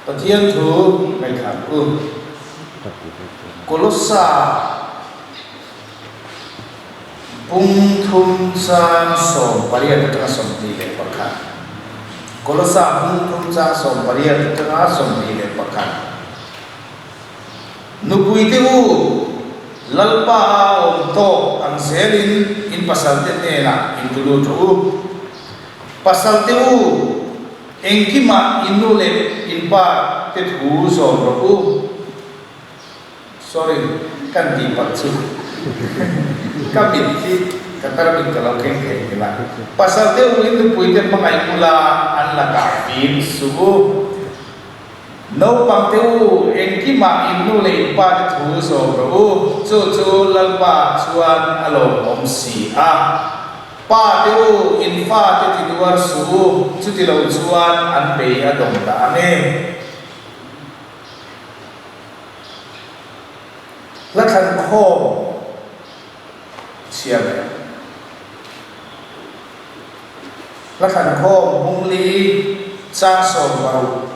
Pathian thu ngaihthlah u. Kolossa bung thum chang 18 atanga 21. Kolossa bung thum chang 18 atanga 21. Nupuite u, Lalpa a awm tawk ang zelin in pasalte hnenah intulut rawh u. Pasalte u, engkimah in nu leh in pa te thu zawm rawh u. Sorry, kan tih palh chu ka mit hi ka tarmit ka lo keng thei ngil a. Pasalte u, in nupuite hmangaih ula an lakah fim suh u. Naupang te u, engkimah in nu leh in pa te thu zawm rawh u, chu chu Lalpa chuan a lawmawm si a. Pa te u, in fa te ti duar suh u, chuti lo chuan an bei a dawng dah ang e. Hla thlan khawm chhiar leh. Hla thlan khawm Hungli chang 60.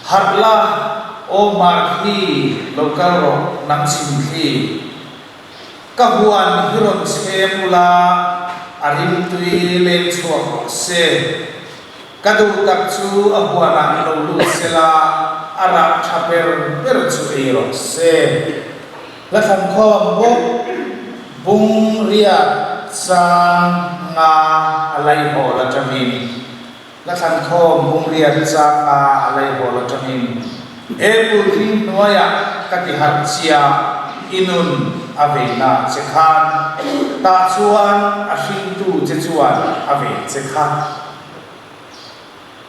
Harh la, aw hmar khi lo kal rawh nang chhim thli. Ka huan hi rawn chhem ula a rimtui leng chhuak rawh se. Ka duh tak chu a huanah lo lut sela a rah tha ber ber chu ei rawh se. Hla thlan khawm bawk bung riat chang nga a laihawl atangin Hla thlan khawm bung riat chang nga a laihawl atangin Apple thing hnuaiah ka ti harh chia i nun a veina che khan tah chuan a hringtu che chuan a vei che kha.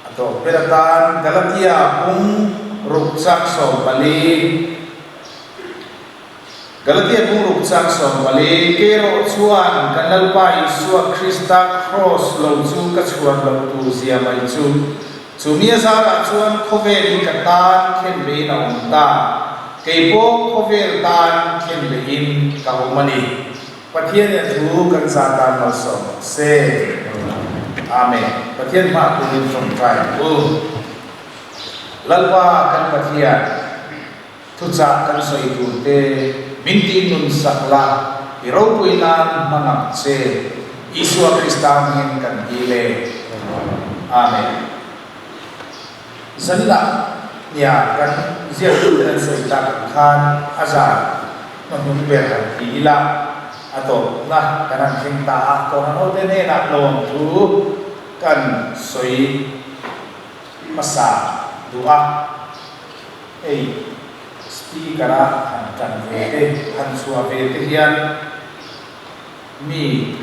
A tawp ber atan Galatia pung ruk chak 14, Galatia pung ruk chak 14, Kerawh chuan kan Lalpa Isua Krista Kraws lo chu ka chhuan loh tur zia mai chu, chu mi a zarah chuan khawvel hi ka tan khen vein a awm ta, kei pawh khawvel tan khen vein ka awm a ni. Pathian in thu kan zah dan malsawm se. Amen. Pathian hmah turin tawngtai ang u. Lalpa kan Pathian, thuchah kan sawi tur te min tih nun sak la, i ropui nan hmang ang che. Isua Krista hmingin kan dil e. Amen. Zanlah nia kan ziaktute an sawi tak ang khan a zan hmahnung ber han ti ila, a tawpna kan han thleng ta a, Kohhran hote hnenah lawmthu kan sawi hmasa duh a, hei speaker-a han tan ve te, han chhuah ve te hian Mi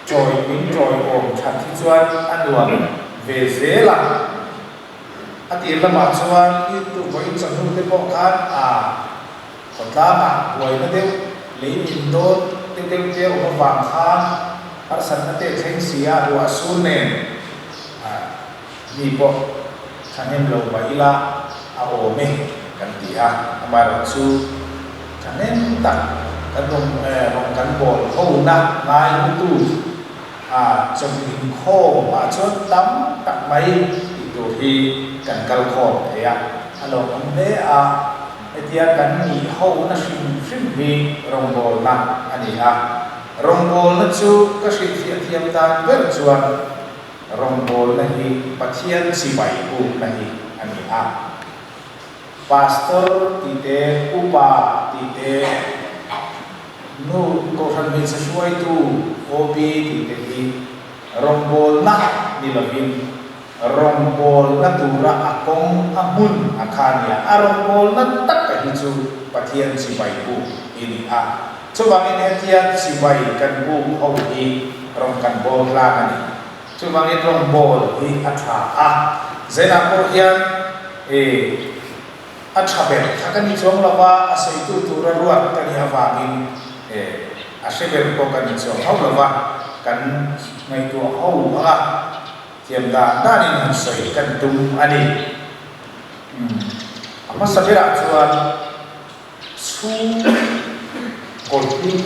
chawi min chawiawm that hi chuan a nuam ve zel a, a tir lamah chuan YouTube vawiin chawhnu te pawh khan a khawtlangah buaina deuh lei min dawn te deuh te a awm avang khan harsatna te a thleng si a, ruah sur nen a mi pawh thahnem lo mah ila a awm e kan ti a, amaherawhchu thahnem tak kan rawn rawn kan bawl ho na ngai hutu a chawhnu inkhawm ah chuan tam tak mai tih tur hi kan kal khawm thei a, a lawmawm hle a, hetia kan nih ho na hrim hrim hi rawngbawlna a ni a, rawngbawlna chu ka hrilhfiah thiam dan ber chuan Rawngbawlna hi Pathian chibai bukna hi a ni a. Pastor tih te, Upa tih te, Nu Kohhran Hmeichhe Hruaitu, OB, tih te hi rawngbawlna ni lovin rawngbawlna tura a kawng a hmun a kha a ni a. A rawngbawlna taka hi chu Pathian chibai buk hi ni a. Chuvangin hetia chibai kan buk ho hi rawng kan bawl tlang a ni. Chuvangin rawng bawl hi a tha a, Zainah pawh hian e a tha ber kha ka ni chuang lo va, a sawitu tura ruat ka nih avangin e a hre ber pawh ka ni chuang hauh lo va, kan ngaihtuah ho ang a, thiam dan danin han sawi kan tum a ni. Umm a hmasa berah chuan. Chhung kawlhling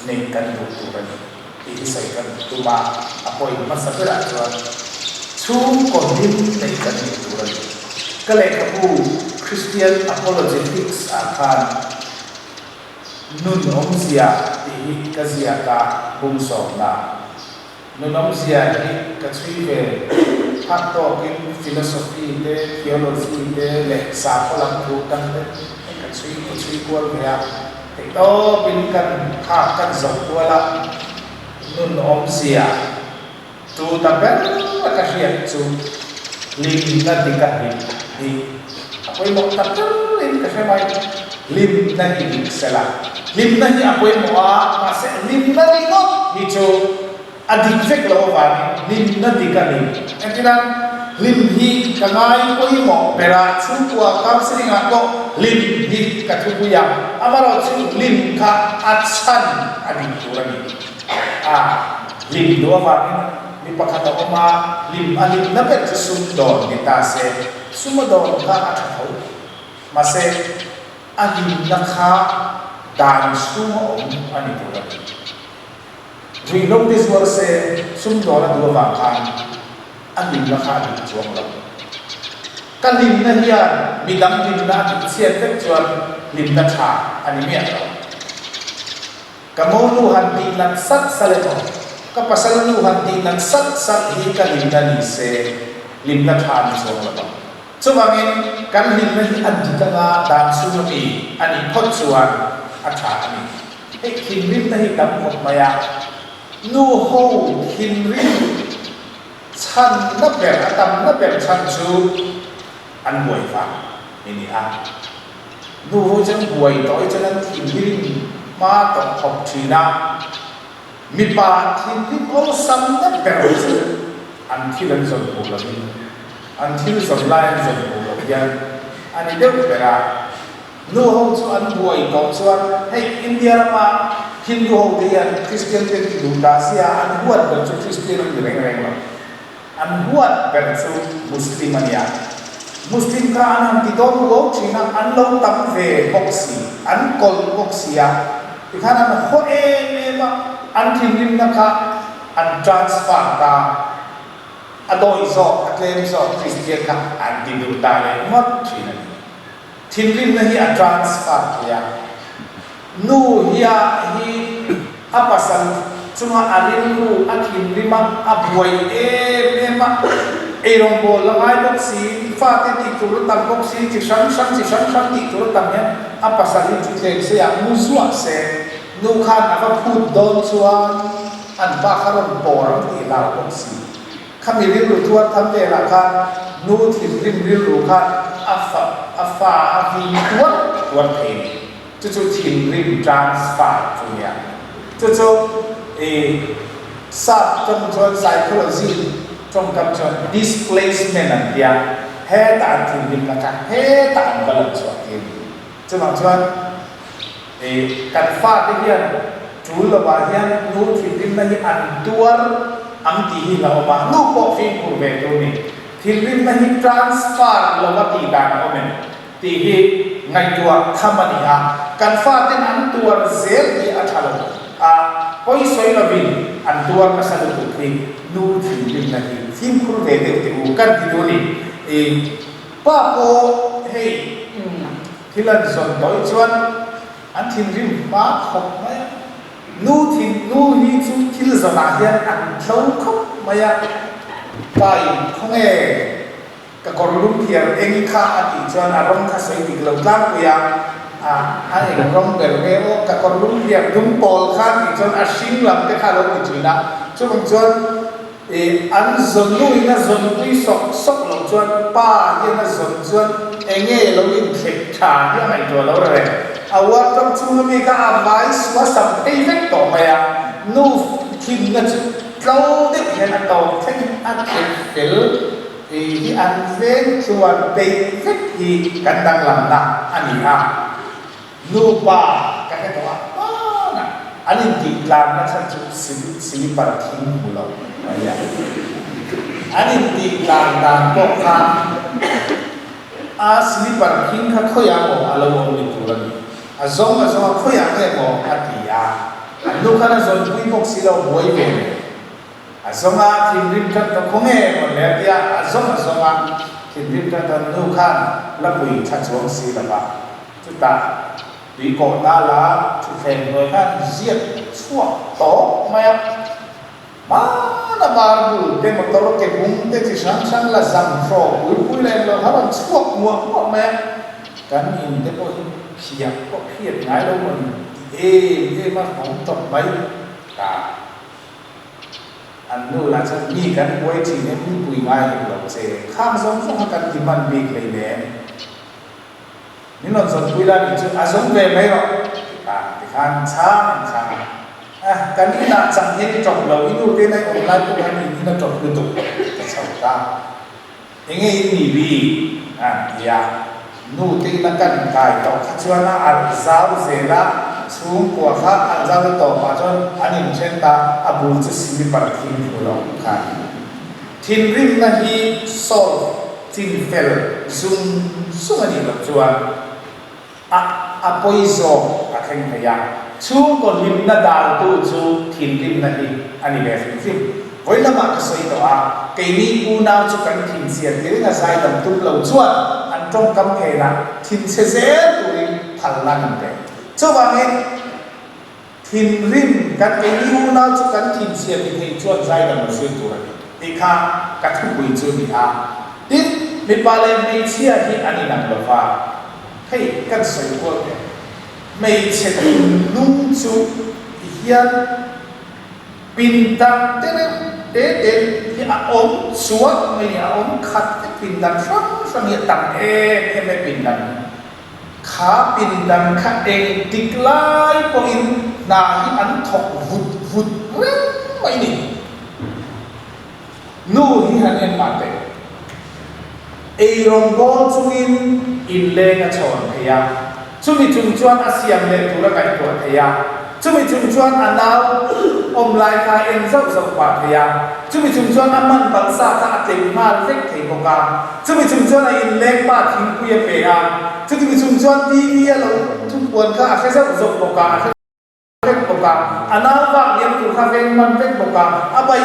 neih kan duh tur a ni tih hi sawi kan tum a, a point hmasa berah chuan Chhungkaw hlim nei kan ni tur a ni. Ka lehkhabu Christian Apologetics ah khan Nun awmzia tih hi ka ziak a bung sawmna. Nun awmzia hi ka chhui ve phak tawkin philosophy te, theology te leh sakhaw lam thu tang te ka chhui ka chhui kual ve a. Theihtawpin kan phak kan zoh kual a, nun awmzia Tu ta ber a ka hriat chu hlimna dik a hlim hi a pawimawh tak ber in ka hre mai. Hlimna hi dik sela, hlimna hi a pawimawh a, mahse hlimna ringawt hi chu a dik vek lo avangin hlimna dik a ni. Engtinan hlim hi ka ngai pawimawh ber a, chhungkua counselling ah pawh hlim hi ka thupui a, amaherawhchu hlim kha a chhan a dik tur a ni. A hlim duh avangin mi pakhat a awm a, hlim a hlimna ber chu sum dawn ni ta se, sum a dawn kha a tha tho. Mahse, a hlimna kha dan chhung a awm a ni tur a ni. Ruihhlo te zuar se, sum dawn a duh avang khan a hlimna kha a dik chuang lo. Ka hlimna hian midang hlimna a dik chhiat vek chuan hlimna tha a ni miah lo. Ka mo nu han tih nat sat sal emaw, ka pasal nu han tih nat sat sat hi ka hlimna ni se, hlimna tha ni chuang lo ang. Chuvangin, kan hlimna hi a dik anga dan chhunga mi a nih phawt chuan a tha a ni. Hei thinrimna hi tam khawp mai a, nu ho thinrim chhanna ber, a tamna ber chhan chu an buai vang i ni a. Nu ho chuan buai tawh hi chuan an thinrim hma tawh khawp thin a, mipa thinrim awlsam na ber chu an thil an zawn hmuh lovin an thil zawn lai an zawn hmuh loh hian a ni deuh ber a. Nu ho chu an buai tawh chuan hei India rama Hindu ho te hian Kristian te an ti duh ta sia an huat ber chu Kristian an ni reng reng lo. An huat ber chu Muslim a nia. Muslim kha an han ti dawn uau thin a, an lo tam ve bawk si, an kawlh bawk si a, tikhan an haw em em a, an thinrimna kha an transfer ta, a dawih zawk, a tlem zawk Kristian kha an ti duh ta leh ngawt thin a ni. Thinrimna hi a transfer thei a, nu hia hi a pasal chunga a rilru a thinrim a, a buai em em a, eirawngbawl la ngai bawk si, fate tih tur a tam bawk si, chi hrang hrang chi hrang hrang tih tur a tam hian a pasal hi thutthleng se ah mu zuah se, nu khan a va phut dawn chuan an pa kha rawn pawr ang tih hlau bawk si. Khami rilru tuar tham velah khan nu thinrim rilru khan a fa a fa a vin tuar tuar thei ni. Chu chu thinrim transfer chu nia. Chu chu i sap tawng chuan psychology tawngkam chuan displacement an tia. Hetah an thinrimna kha hetah an va lan chhuah tir ni. Chuvang chuan i kan fate hian tul lovah hian nu thinrimna hi an tuar ang tih hi la awm a, nu pawh fimkhur ve tur ni. Thinrimna hi transfer lova tih dan a awm em tih hi ngaihtuah tham a ni a, kan faten an tuar zel hi a tha lo a, pawi sawi lovin an tuar nasa lutuk hi nu thinrimna hi fimkhur ve deuh teh u kan ti duh a ni. I Pa pawh hei thil an zawn tawh hi chuan an thinrim hma khawp mai a, nu thin nu hi chu thil zawnah hian an tlo khawp mai a, pa in khawnge ka kawr lum hiar eng kha a tih chuan a rawng kha sawi dik lo tlangpui a, a a eng rawng ber nge aw ka kawr lum hiar dum pawl kha a tih chuan a hring lam te kha a lo ti thin a, chuvang chuan I an zawn nu in a zawn pui sawk sawk loh chuan pa hian a zawn chuan enge lo inthlek tha hi a ngaihtuah lo reng. A wardrobe chhunga mi kha a vai suah sam phei vek tawh mai a, nu thinna chu tlo deuh hian a tawp thlengin a thlek fel i hi an veng tluan peih vek hi kan danglamna a ni a. Nupa ka hre tawh a, hmanah an intih tlanna chhan chu slipper thing hmu lo mai a. An intih tlan dan pawh kha a slipper thing kha khawiah maw a lo awm ni tur a ni. A zawng a zawng a, khawiah nge maw a ti a. An nu khan a zawnpui bawk si lo, buai ve leh. A zawng a, thinrim tan ka khaw nge mawn le a tia, a zawng a zawng a, thinrim tan ta nu khan la pui tha chuang si lo va. Chutah tui kawh dal a thutthleng hnuai khan ziak chhuak tawp mai a. Hmana bar bul te motor ke bung te chi hrang hrang la zam hrawk pui pui la englo kha rawn chhuak muah muah mai a. Kan in te pawh hi phiah pawh phiat ngai lo maw ni ti em em a hnawng tawp mai ta. An nu lah chuan mi kan buai thin em mi pui ngai hek lo che khang zawng zawng kha kan ti hman bik hleinem. Min rawn zawn pui la nih chu a zawng ve mai rawh ti ta tikhan chhang an chhang a. Ah kan inah chang hian i tawp lo i nu te nai awm lai pawh khan in in a tawp lutuk ka chho ta. Enge in nih bik an ti a, nu te ina kan kai tawh kha chuan a alh zau zel a, chhungkua kha alh zau te tawpah chuan an inthen ta, a bul chu silipar thing hmu lo khan. Thinrimna hi solve chin fel zung zung a nih loh chuan a a pawi zawk a thleng thei a, chhungkaw hlimna daltu chu thinrimna hi a ni ve hrim hrim. Vawi lamah ka sawi tawh a, keini unau chu kan thinchhiat ti ringa zaidam tum lo chuan an tawngkam phenah thinchhe zel turin phalna kan pe. Chuvangin thinrim kan keini unau chu kan thinchhiat ti thei chuan zaidam a zir tur a ni tih kha ka thupui chu a ni a. Tin, mipa leh hmeichhia hi an inang lo va, hei kan sawi kual teh. Hmeichhe thinlung chu ti hian Pindan te reuh te te hi a awm chuan mai a awm khat vek pindan hrang hrang hi a tam em em e pindan hi. Kha pindan kha eng tik lai pawhin hna hi an thawk vut vut reng mai ni. Nu hi han en mah teh. Eirawng bawl chungin inleng a chhawn thei a, chumi chung chuan a siam leh tur a ngaihtuah thei a, chumi chung chuan a nau awm lai kha a en zauh zauh pah thei a, chumi chung chuan a man balh sa kha a tleu nghal vek thei bawk a, chumi chung chuan a inleng pa thingpui a pe a, chutimi chung chuan TV a lo thupuan kha a hre zauh zauh bawk a, a hre. vek bawk a, a nau vak liam tur kha veng hman vek bawk a, a bai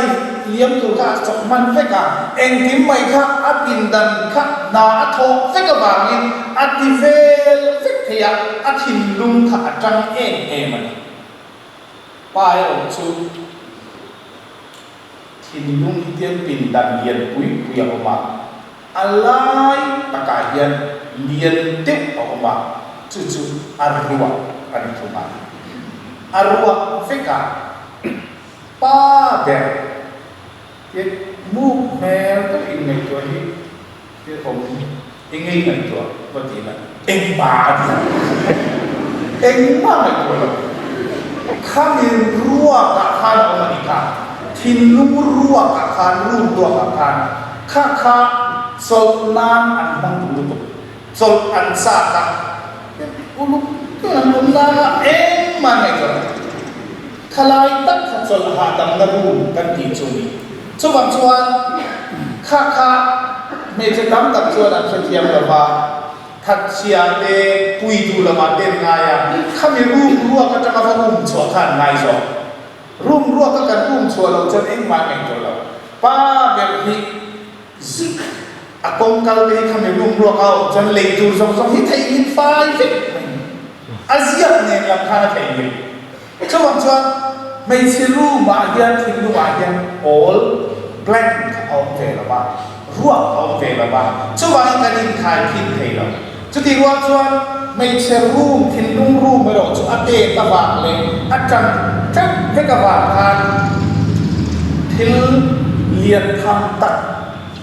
liam tur kha a chawk hman vek a, engkim mai kha a pindan kha hna a thawk vek avangin a ti vel vek thei a, a thinlung kha a tang em em a ni. Pa erawh chu thinlung hi tiang pindan lian pui pui a awm a, a lai takah hian lian deuh a awm a, chu chu a ruah a ni thung a. A ruah vekah pa ber tia muk hmel deuh inngaihtuah hi thil awm i ngei ngaihtuah va ti ila engmah a ti lo, engmah ngaihtuah lo. Khami ruakah khan a awm a ni kha, thinlung ruakah khan, room ruakah khan kha kha chawlh nan an hmang duh lutuk, chawlh an chak a, uluk deuh an awm nan a engmah ngaihtuah lo. Thalai tak kha chawlh hahdamna room kan tih chu a ni. Chuvang chuan kha kha hmeichhe tam tak chuan an hrethiam lo va, thatchhia te pui duh lamah te an ngai a, khami room ruak atanga va um chhuah kha an ngai zawk. Room ruaka kan um chhuah loh chuan engmah ngaihtuah lo. Pa ber hi zik a kawng kal te hi khami room ruaka a awm chuan lei tur zawng zawng hi theihnghilh fai vek mai. A ziak nen lam khan a theihnghilh. Chuvang chuan hmeichhe room ah hian thinlung ah hian awl, blank, a awm ve lo va, ruak a awm ve lo va, chuvangin kan inkhai khin thei lo. Chutih rual chuan hmeichhe room, thinlung room erawh chu a tet avang leh a tang teuh vek avang khan thil lian tham tak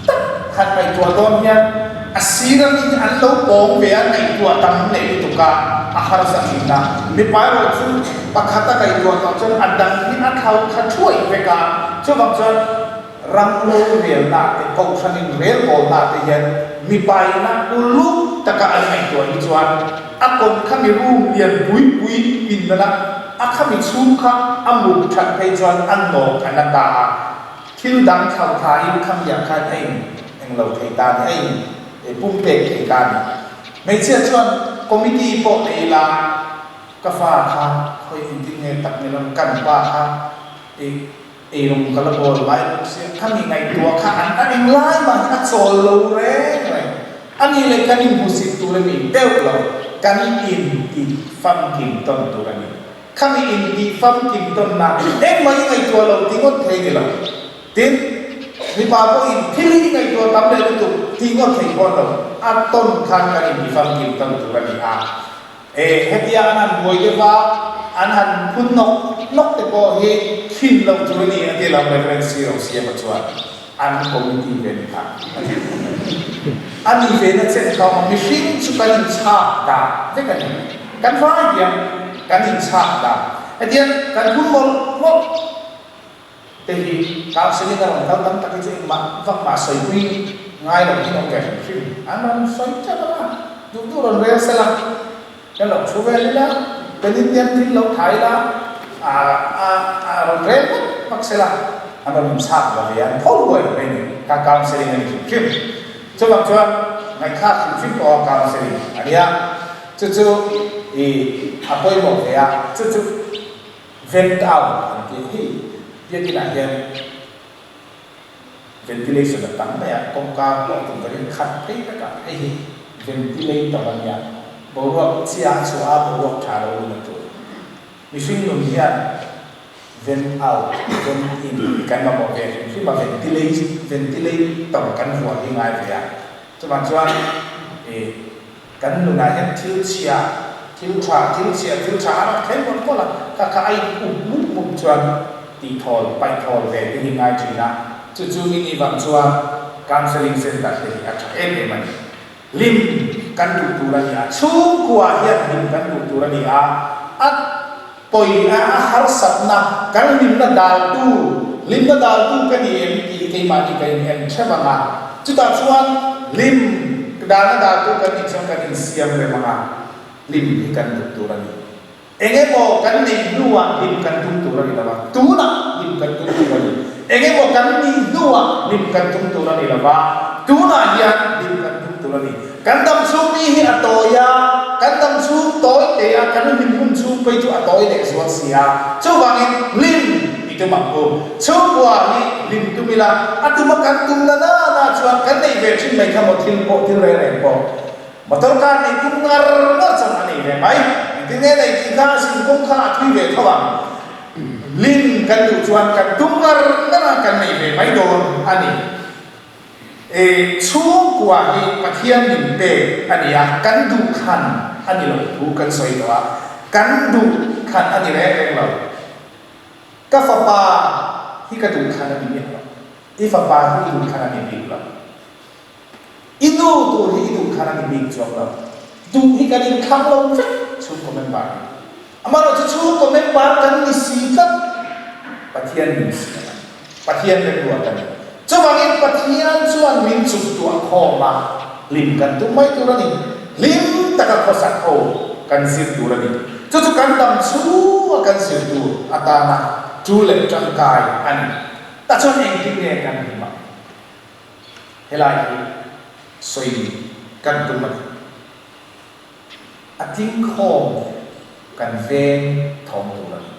tak han ngaihtuah dawn hian a sir ami hi an lo pawng ve a, ngaihtuah tam leh lutuk a, a harsa thin a. Mipa erawh chu pakhat a ngaihtuah tawh chuan a dang hi a thlau tha thuai vek a, chuvang chuan ram rorelna te, kohhran in relbawlna te hian mipa ina uluk taka an ngaihtuah hi chuan a kawn kha mi room lian pui pui pindan a, a khami chhung kha a muk that phei chuan a nawk a na ta a. Thil dang thlauh thain khamiah khan a in eng lo thei ta ni, a in pumpek thei ta ni. Hmeichhia chuan committee pawh nei ila ka fa kha khawi engtin nge tak ni lo, kan pa kha i. Eirawng ka la bawl ngai bawk sia, kha mi ngaihtuah kha an a eng lai mah hi a chawl lo reng reng. A nih leh kan inhmusit tur a ni deuh lo, kan inti famkim tawn tur a ni. Kha mi inti famkim tawnna engmah i ngaihtuah lo ti ngawt thei ni lo. Tin, mipa pawhin thil hi i ngaihtuah tam leh lutuk ti ngawt thei pawh lo, a tawn khan kan inti famkim tawn tur a ni a. E, hetia an han buai deuh a, an han phun nawk nawk te pawh hi khin lo tur a ni a ti lo Reverend Siro Siama chuan an committee ve ni kha a ti. A ni ve na chen kha awm mihring chu kan inchhak dah vek a ni. Kan vai hian kan inchhak dah. Hetiang kan phun mawlh mawlh te hi counselling a rawn kal tam tak hi chu engmah vak mah sawipui ngai lo hi an awm ve hrim hrim. An rawn sawi teuh ang a, duh duh rawn rel sela, kan lo thu vel ila, kan Indian thil lo thai ila, a a a rawn rel vak vak sela, an rawn inchhak la ve a, an tho huai mai ni, kha counselling a ni hrim hrim. Chuvang chuan ngaihthlak hrim hrim pawha counselling a nia, chu chu i a pawimawh ve a, chu chu. Vent out an tih hi biakin ah hian ventilation a tam mai a, kawngka pawh tum takin khat phei vek a, hei hi ventilator a nia, boruak chhia a chhuah a, boruak tha lo lun a tul. Mihring nun hian vent out, vent in hi kan mamawh ve hrim hrim a, ventilator kan vuah hi ngai ve a, chuvang chuan ih. Kan nunah hian thil chhia, thil tha, thil chhia, thil tha a rawn thleng mawlh mawlh a, kha kha a in up mup mup chuan tihthawl, paihthawl ve te hi ngai thin a, chu chu i nih vang chuan Counselling Centre te hi a tha em em a ni. Hlim kan duh tur a ni a, chhungkua hian hlim kan duh tur a ni a, a pawi a, a harsatna, kan hlimna daltu, hlimna daltu ka ni em tih hi keimahni ka in en theuh ang a, chutah chuan hlim dana daltu kan nih chuan kan insiam rem ang a, hlim hi kan duh tur a ni. Eng emaw kan neih hnuah hlim kan tum tur a ni lo va, tunah hlim kan tum tur a ni. Eng emaw kan nih hnuah hlim kan tum tur a ni lo va, tunah hian hlim kan tum tur a ni. Kan dam chhung mi hi a tawi a, kan dam chhung tawi te a, kan hlim hun chhung phei chu a tawi leh zual si a. Chuvangin hlim i tum ang u. Chhungkua hi hlim tum ila, a tuma kan tum na na na chuan kan neih ve thin mai kha maw thil pawh, thil reng reng pawh. Motor car neih tum ngar ngar chuan a nei ve mai. Engtin nge neih tih kha a sin kawng kha a thui ve tho ang. Hlim kan duh chuan kan tum ngar ngar a, kan nei ve mai dawn a ni. E chhungkua hi Pathian min pek a ni a, kan duh thlan a ni lo thu kan sawi tawh a, kan duh thlan a ni reng reng lo. Ka fapa hi ka duh thlan a ni miah lo, i fapa hi i duh thlan a ni bik lo, i nu tur hi i duh thlan a ni bik chuang lo, duh hi kan inthlang lo vek chhungkaw member hi. Amaherawhchu chhungkaw member kan ni si tlat, Pathian min siam a ni. Pathian remruat a ni. Chuvangin Pathian chuan min chuktuah khawm a, hlim kan tum mai tur a ni. Hlim taka khawsak ho kan zir tur a ni. Chu chu kan dam chhunga kan zir tur atana tu leh tangkai a ni. Tah chuan engtin nge kan hlim ang? Helai hi sawi kan tum a ni. A tlingkhawm kan veng thawm tur a ni.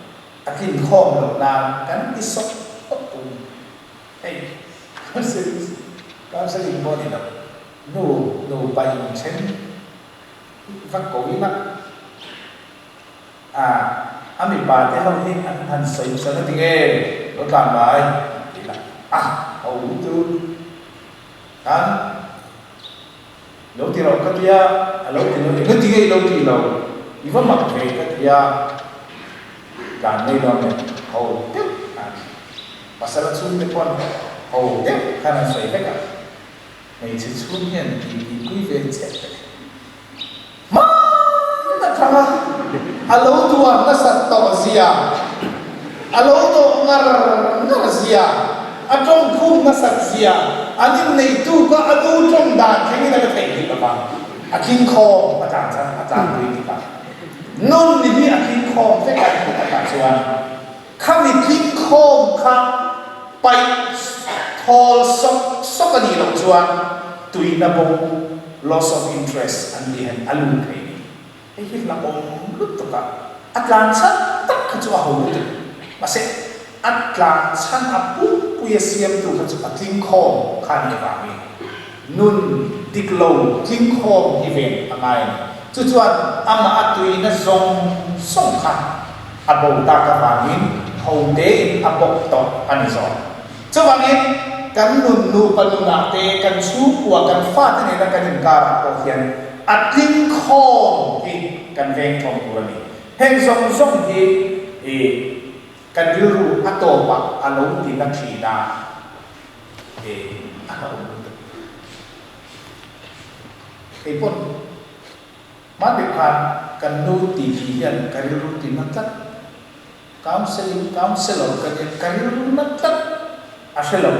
A tlinkhawm loh nan kan ti sawk sawk tur a ni. Hei, counselling counselling pawh a ni lo. Nu nupa inthen va ko ila a, a mipa te ho hi an han sawi hmasa na tinge lo tlan mai an ti ila a, ho chu kan. Lo ti loh ka tia, a lo ti lo eng ti nge i lo tih lo, i va mak ve ka tia, tlan mai lo nen ho deuh khan pasal a chhungte pawn ho deuh khan an sawi vek a, hmeichhe chhung hian ti ti pui ve chiah ka ti. Hman atanga a lo tuar nasat tawh zia, a lo dawh ngar ngar zia, a tawng khum nasat zia, an inneitu kha a nu tawng dan thlengin a la theihnghilh lo va, a tling khawm a tlan chan a tlanpui tikah nun ni hi a tling khawm vek a ni takah chuan khami tling khawm kha paih thawl sawk sawk a nih loh chuan tuina bo Loss of interest an tih hian a lut thei ni. Hei hi hlauhawm lutuk a, a tlan chhan tak kha chu a ho lutuk. Mahse, A tlan chhan a pumpuia siamtu kha chu a tling khawm kha ni avangin nun dik lo tling khawm hi ven a ngai a ni. Chu chuan amah a tuina zawng zawng kha a bo tak avangin ho tein a bawk tawh a ni zawk. Chuvangin kan nun nupa nunah te, kan chhungkua, kan fate nena kan inkarah pawh hian a tling khawm hi kan veng thawm tur a ni. Heng zawng zawng hi i kan rilru a tawpah a lo ti na thin a, e a hlauhawm lutuk. Kei pawn hmanrih khan kan nu tih hi hian ka rilru ti na tlat, counselling counsellor ka nia ka rilru na tlat a hre lo,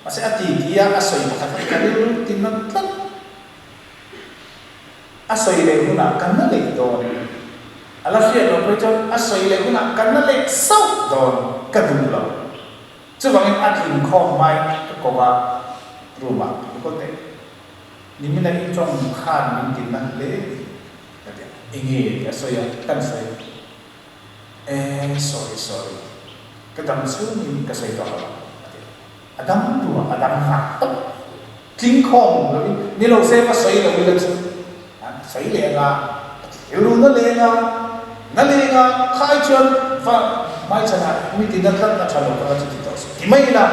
mahse a ti ti a a sawi pakhat kha ka rilru ti na tlat. A sawi leh hunah kan la leh dawn. A la hriat loh phei chuan a sawi leh hunah kan la leh sauh dawn ka duh lo. Chuvangin a tling khawm hmain ka ko a, room ah ka kaw teh. Nimina i tawng khan min ti na hle ka ti a, enge tih a sawi a, kan sawi a. E sorry sorry, ka dam chhungin ka sawi tawh lo a ti a. A dam duh a, a dam nghak tawp. Tling khawm lovin, ni lo se va sawi lo ila chu an sawi leh anga, a ti rilru na leng a, na leng a, khai chuan va hmaichhanah mi tina tlat na tha lo kha chu ti tawh suh ti mai ila,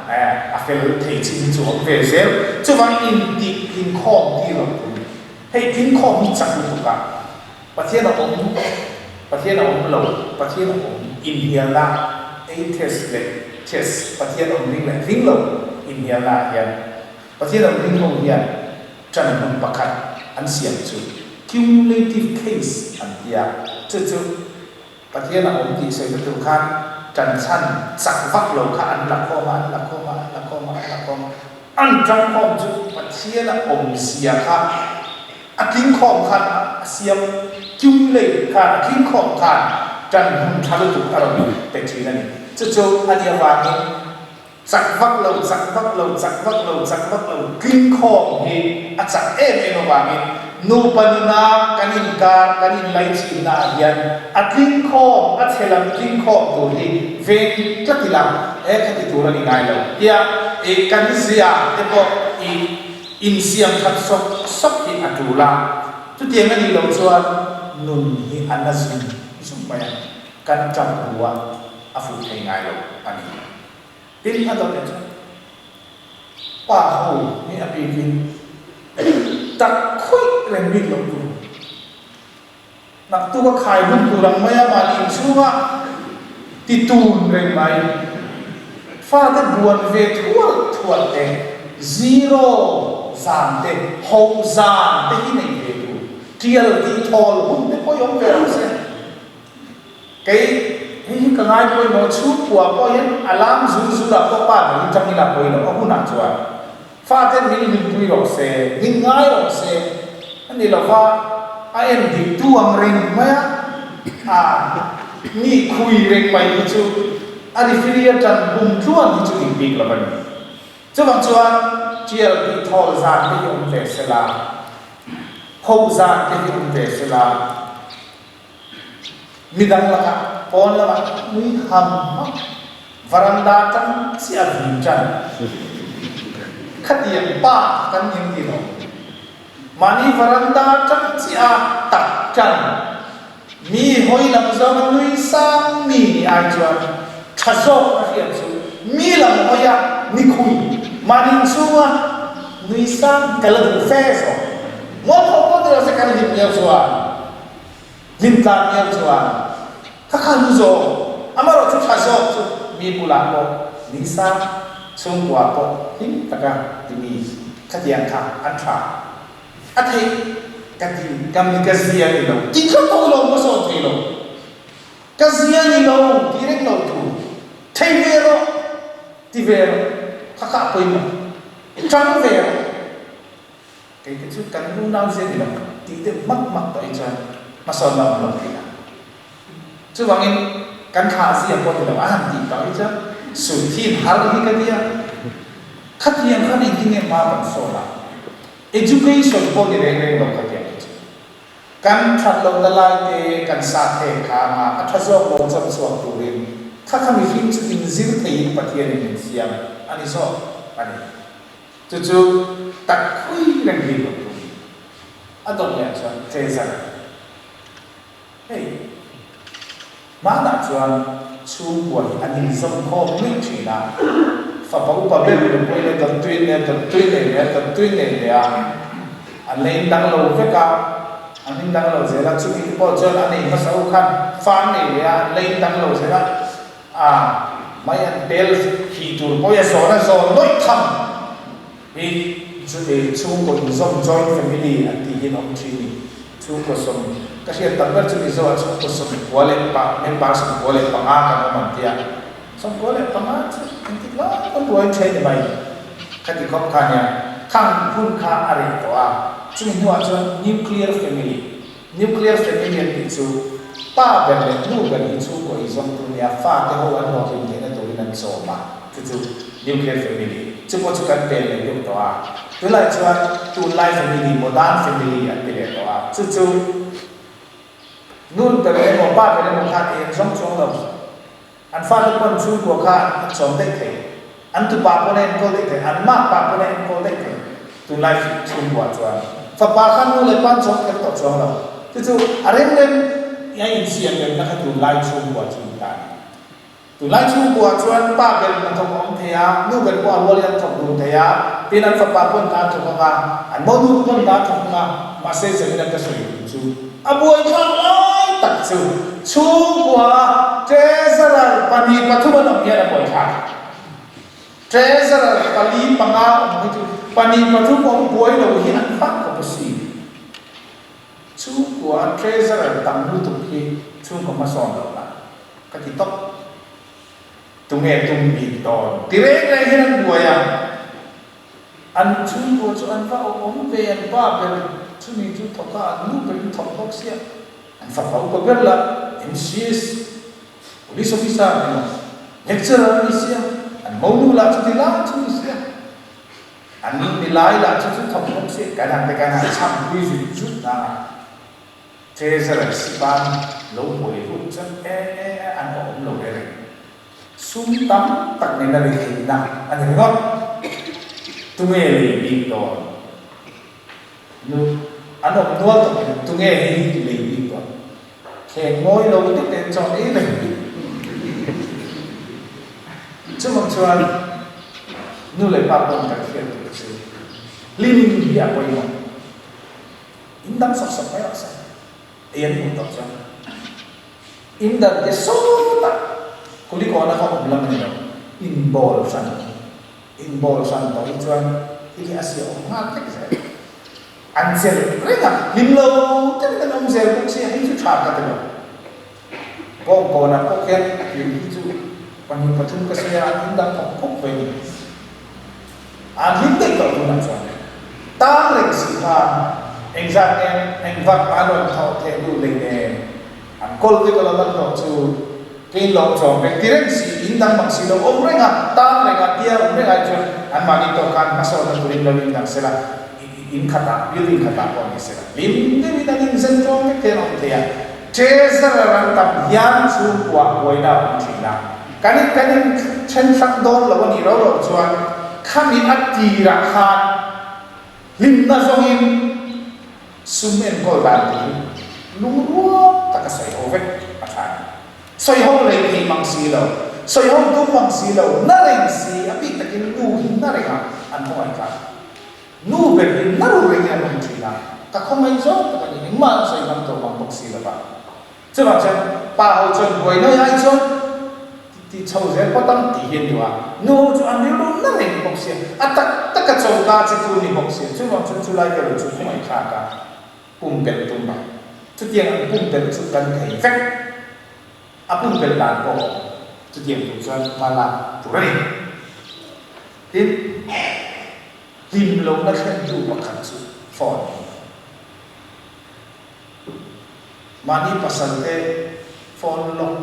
eh, a fel thei chin hi chu awm ve zel. Chuvang intih tling khawm tir lo tur ni. Hei tling khawm hi chak lutuk a, Pathian a awm, Pathian a awm lo, Pathian a awm inhnialna, atheist leh theist, Pathian awm ring leh ring lo inhnialna ah hian Pathian awm ring ho hian ṭan hmun pakhat an siam chu cumulative case an ti a, chu chu Pathian a awm tih sawi na tur khan ṭan chhan chak vak lo kha an la khawm a, an la khawm a, an la khawm a, an la khawm a, an ṭang khawm chu Pathian a awm zia kha A tlingkhawm khan a siam cumulate khan a tlingkhawm khan ṭan hmun ṭha lutuk a rawn pe ṭhin a ni. Chu chu a nih avangin chak vak lo, chak vak lo, chak vak lo, chak vak lo tlingkhawm hi a chak em em avangin nupa nuna kan inkar, kan inlaichinna ah hian a tlingkhawm, a chhe lam tlingkhawm tur hi veng tlat ila he khati tur a ni ngai lo tia i kan zia te pawh i Insiam that sawk sawk hi a tul a, chutiang a nih loh chuan nun hi a na zum zum mai a, kan tap ru a, a fuh thei ngai lo a ni. Tin, a dawt leh chuan pa ho hi a bikin tak khawih reng bik loh tur, naktuk a khai hun tur ang mai a mahni inchhunga ti tun reng mai, fate buan ve thual thual te, zero zan te, ho zan te hi nei ve tur, tial tih thawl hun te pawh i awm ve rawh se. Kei hei hi ka ngai pawimawh chhungkua pawh hian alarm zur zur ah pawh pa ber hi tang ila pawi loh a hunah chuan Faten min hlimpui rawh se, min ngai rawh se a ni lo va, a en dik tu ang reng mai a, a ni khui reng mai hi chu a referee a tan bum tluan hi chu dik bik lo a ni. Chuvang chuan tial tih thawl zan te hi awm ve se la, pho zan te hi awm ve se la, Midang lakah pawn lamah nui ham hmak, varanda tang chiah a vin tan. Khatiang pa kan ning ti lo. Mahni varanda tang chiah a tak tan. Mi hawi lam zawnga nui sang mi nih ai chuan tha zawk a hriat chu mi lam hawi a ni khui. Mahni inchhunga nui sang ka la duh fe zawk. Mualpho pawh ni lo se kan hlim lio chuan. Hlim tlan lio chuan ka kha lu zawk, amaherawh chu tha zawk chu mi bulah pawh ni sang, chhungkua pawh hlim taka timi khatiang kha an tha a theih ka ti ka mi ka zia ni lo ti thlawt tawh lo ka sawn thei lo ka zia ni lo ti reng lo tur thei ve rawh ti ve rawh kha kha a pawimawh tang ve rawh. Kei te chu kan unau zia ni lo tih deuh hmak hmak tawh hi chuan hmasawnna awm lo thei a. Chuvangin kan thlah zia pawh ni lo a han tih tawh hi chuan Suthin har hi ka tia. Khatiang khan engtin nge hma kan sawn a? Education pawh ni reng reng lo khatiang hi chu. Kan that lohna lai te kan sa thek khang a, a tha zawk lo chawp chhuak turin. Kha kha mihring chu inzir theiin Pathianin min siam a ni zawk a ni. Chu chu tak khui reng hi lo tum a dawt leh chuan treasure hei hmanah chuan chhungkua hi an inzawm khawm nuih thin a, fapa upa ber nupui leh dawttui leh dawttui nei leh dawttui nei leh a, an la indang lo vek a, an indang lo zel a, chumi te pawh chuan a nei hmasa ho khan fa an nei leh a, an la indang lo zel a. A mai an tel hi tur pawh a zawn a zawn lawih tham hi chu e chhungkaw inzawm joint family an tih hian awm thin ni. Chhungkaw sawm ka hriat tam ber chu Mizo ah chhungkaw 95 leh pa member 95 kan awm an tia. 95 chu engtik lai pawn ruai then ni mai ka ti khawp kha nia. Khang hun kha a reh tawh a, chumi hnuah chuan nuclear family Nuclear family an tih chu pa ber leh nu ber hi chhungkaw ei zawng tur nia fate ho an hlawhtlin theihna turin an chawm a, chu chu nuclear family. Chu pawh chu kan pel leh deuh tawh a. Tunlai chuan tunlai family, modern family an ti leh tawh a, chu chu nun ber emaw pa ber emaw khan ei an zawng chuang lo. An fate pawn chhungkua kha an chawm daih thei, an tupa pawn a enkawl daih thei, an makpa pawn a enkawl daih thei. Tunlai chhungkua chuan fapa kha nu leh pa an chawm kher tawh chuang lo. Chu chu a rem rem a insiam remna kha tunlai chhungkua chu ni ta a ni. Tunlai chhungkua chuan pa ber in a thawk a awm thei a, nu ber pawh a rualin an thawk dun thei a, tin an fapa pawn hna a thawk ang a, an monu pawn hna a thawk ang a, mahse zanin a ka sawi tum chu A buaithlak lai tak chu chhungkua treasurer pahnih pathum an awm hian a buaithlak. Treasurer pali panga awm hi chu pahnih pathum awm buai lo hi an fak khawp a si. Chhungkua treasurer tam lutuk hi chhungkaw hmasawn loh lah ka ti tawp. Tunge tum bik dawn ti reng reng hian an buai a. An chhungkua chu an va awm ve, an pa ber chumi chu thawk a, an nu berin thawk bawk sia, an fapa upa ber lah MCS, Police Officer emaw Lecturer a ni sia, an monu lah chuti lai chu ni sia, an nilai lah chu chu thawk bawk sia, kan han te kan han chham pui zut zut na a, Treasurer sipan lo buai ruk chuan e e e an awm lo e reng. Sum tam tak nena ri theihna a ni ringawt. Tunge lei bik dawn? Nu, an awm nual tawh hian tunge hei hi lei bik dawn? Thleng ngawi lo te ten chuan ei reng bik. Chuvang chuan nu leh pa pawn kan hriat tur chu hlim hi a pawimawh. In dang sawk sawk mai rawh se. Ei an hmuh tawh chuan in dan te sawtah Kulikawna kha awm lam a ni lo, in bawl hran, in bawl hran tawh hi chuan thil hi a sia awm nghal vek zel. An chelh reng a, hlim lo deuhin an awm zel bawk sia, hei chu tha ka ti lo. Bawngkawnah pawh khian hlim hi chu pahnih pathum ka sawi a, an in dang khawp khawp ve ni. An hlim daih tawh tunah chuan tang reng si khan engzat nge eng vak an rawn thawh theh duh hlei nen an kawl vek alo lan tawh chu kein lawng chawm vek ti reng si in dang mang si lo awm reng a tang reng a tia awm reng ai chuan an mahni tawh khan hmasawnna turin lo in dang sela in khatah building khatah pawh ni sela hlim deuhin an inzen tlawm vek hian a awm thei a treasurer an tam hian chhungkua buaina a awm thin a. Kan in kan in then hrang dawn lo a nih ro ro chuan khami a tirah khan hlimna zawngin sum enkawl dan tih hi lungrual taka sawi ho vek a tha a ni. Sawi ho lei thei mang si lo, sawi ho tum mang si lo, na reng si, a bik takin nu hi na rengah an khawngaih kha. Nu ber hi na ru rengin an awm thin a, ka khawngaih zawk tak a ni, engmah an sawi ngam tawh mang bawk si lo va. Chuvang chuan pa ho chuan buai nawi ai chuan ti chho zel phawt ang tih hi an duh a, nu ho chu an rilru na reng bawk sia, a tak taka choka che tu ni bawk sia, chuvang chuan chulai ka ru chu khawngaih thlak a pumpelh tum a, chutiang an pumpelh chu kan thei vek, a pumpelh dan pawh a awm, chutiang tur chuan hma lak tur a ni. Tin, hlim lohna thlentu pakhat chu phone hi. Mahni pasal te phone lock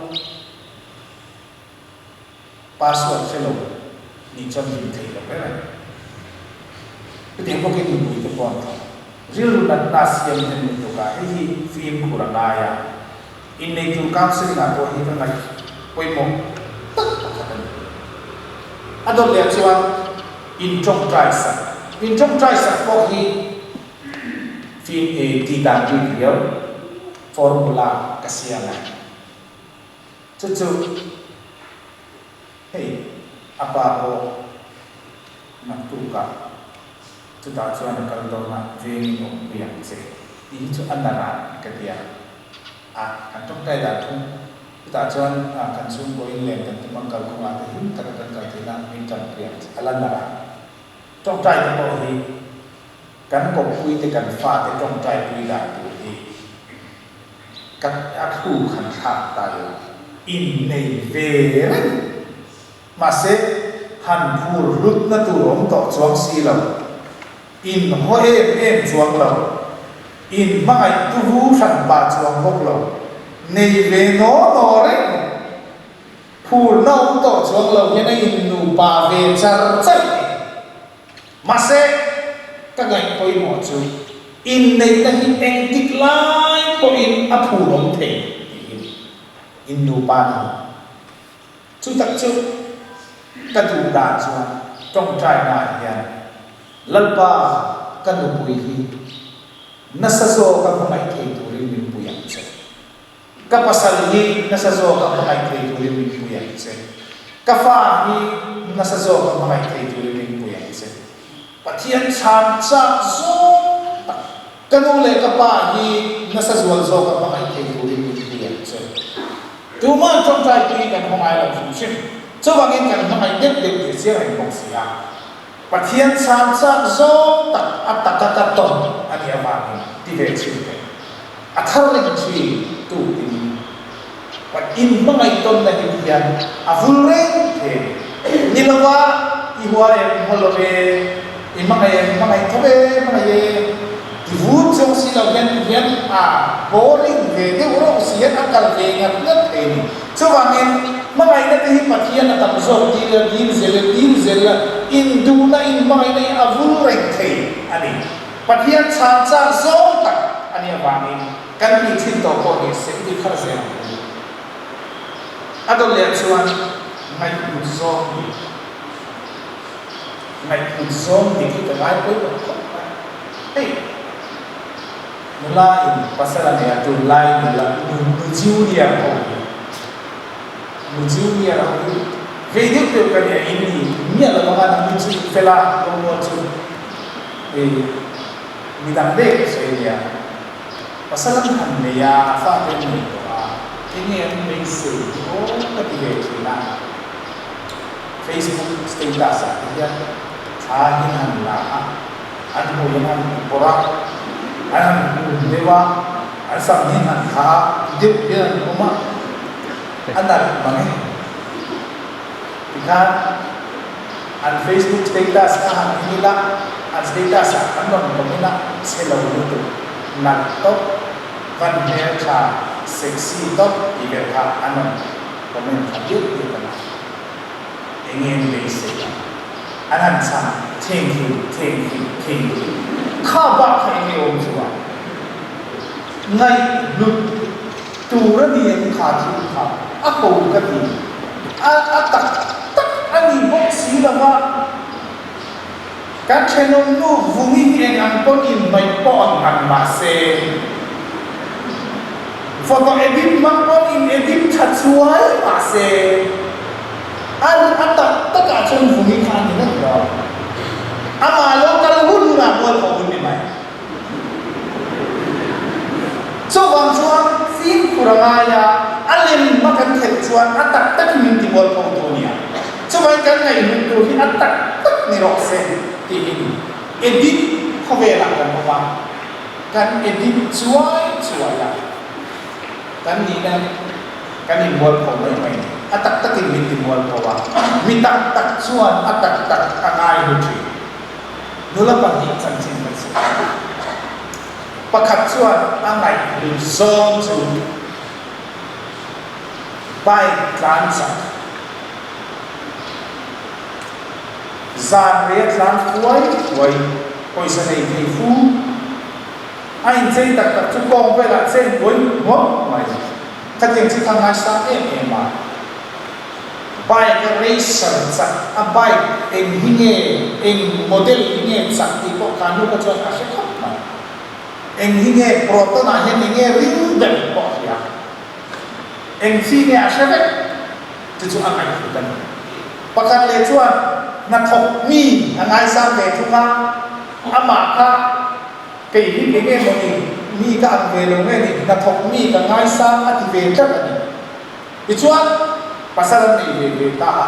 password hre lo nih chuan hlim thei lo reng a ni. Chutiang bawkin nupui te pawh an tho. Rilru natna siam hnem lutuk a, hei hi fimkhur a ngai a. Innei tur counselling ah pawh hi ka ngaih pawimawh. A dawt leh chuan in tawngtai sak. In tawngtai sak pawh hi fim e tih dan bik riau formula ka siam a. Chu chu hei a pa pawh naktukah chutah chuan a kal dawn a, vengin awmpui ang che tih hi chu a narah ka ti a. A kan tawngtai dan thung. Chutah chuan kan chhungkaw in len kan tum ang kalkawngah te hlim taka kan kal theihna min tanpui ang che a la nalh a. Tawngtai te pawh hi kan kawppui te kan fate tawngtai pui dan tur hi kan a thluk han thlak ta ila innei ve reng mahse han phur hlutna tur awm tawh chuang si lo. In haw em em chuang lo. In hmangaih tu hu hran pah chuang bawk lo. Nei ve naw naw reng. Phurna awm tawh chuang lo hian a in nupa ve char char ni. Mahse, ka ngaih pawimawh chu inneihna hi engtik lai pawhin a phur awm thei tiin in nupa ni. Chu tak chu ka duh dan chuan tawngtainaah hian Lalpa ka nupui hi nasa zawka hmangaih thei turin min pui ang che. Ka pasal hi nasa zawka hmangaih thei turin min pui ang che. Ka fa hi nasa zawka hmangaih thei turin min pui ang che. Pathian chhan chak zawng tak ka nu leh ka pa hi nasa zual zawka hmangaih thei turin min pui ang che. Tuma'n tawngtai pui kan haw ngai lo hrim hrim. Chuvangin kan hmangaih deuh deuh tih chiang reng bawk si a. Pathian chhan chak zawng tak a taka ka tawn a nih avangin ti ve chhin teh. A thar reng thin tu tiin in hmangaih tawnna hi hian a vul reng thei a ni. Ni lova i hua em haw lo e, i hmangaih em hmangaih tho e, hmangaih e ti vur chuang si lo hian ti hian a boring ve deuh rawh si hian a kal ve ngat ngat thei a ni. Chuvangin hmangaihna te hi Pathian a tam zawk dil a, dil zel a, dil zel a, induhna in hmangaihna hi a vul reng thei a ni. Pathian chhan chak zawng tak a nih avangin kan tih thin tawh pawh ni se i ti thar zel ang u. A dawt leh chuan ngaihhlut zawng dik, ngaihhlut zawng dik hi ka ngai pawimawh khawp mai. Hei nula in pasal a nei a, tunlai nula nu nu junior ho hi, nu junior ho hi vei deuh deuh ka nia in ni miah lo anga nangni chu in fel a, lawngmual chu. Hei midang dek ka sawi nia, pasal an han nei a, fate an nei tawh a, enge an beisei hi aw ka ti ve thin a. Facebook status ah te hian thla hi an han la a, an hmui an han ti pawrh a, an han hum deuh a, an sam hi an han thla a, deuh hian an awm a, a nalh mang e. Tikhan. An Facebook status kha han en ila, an status ah an rawn comment a, chhe lo lutuk, nalh tawp, van hmeltha, sexy tawp tih vel kha an rawn comment tha diak diak a la. Enge an beisei a? An han chhang, Thank you, thank you, thank you. Kha bak kha enge awm chu a? Ngaihhlut tur a ni em kha thil kha? A ko ka ti. A a tak tak a ni bawk si lo va, kan thenawm nu vungi hi eng ang pawn inhnaih pawh ang ang mah se, photo edit hmang pawn in edit tha chuai mah se, a a tak tak ah chuan vungi kha a ni reng lo. Amah lo kal hun hunah mual pawh hun ni mai. Chuvang chuan fimkhur a ngai a, a lem hma kan khelh chuan a tak takin min ti mual pho tu a nia. Chuvangin kan ngaihhlut tur hi a tak tak ni rawh se tih hi ni. Edit khawvelah kan awm a, kan edit chuai chuai a, kan nihna kan inmual pho mai mai. A tak takin min ti mual pho a, mi tak tak chuan a tak tak a ngaihlu thin. Nula pahnih chanchin kan sawi a. Pakhat chuan a ngaihhlut zawng chu bike tlan chak, zan rei a tlan huai huai, pawisa nei thei fu, a inchei tak tak chu kawng velah chen buai hmuam mai. Khatiang chi kha ngaisang em em a. Bike a racer chak a bike eng hi nge eng model hi nge chak tih pawh kha nu kha chuan a hre khawp mai. Eng hi nge Proton ah hian eng nge ring ber pawh a hria. Eng chi nge a hre vek chu chu a ngaihhlut a ni. Pakhat leh chuan hnathawk mi a ngaisang ve thung a, amah kha kei hi eng nge maw ni, mi ka ang ve lo nge ni, hnathawk mi ka ngaisang a ti ve tlat a ni. Tichuan pasal an nei ve ve ta a,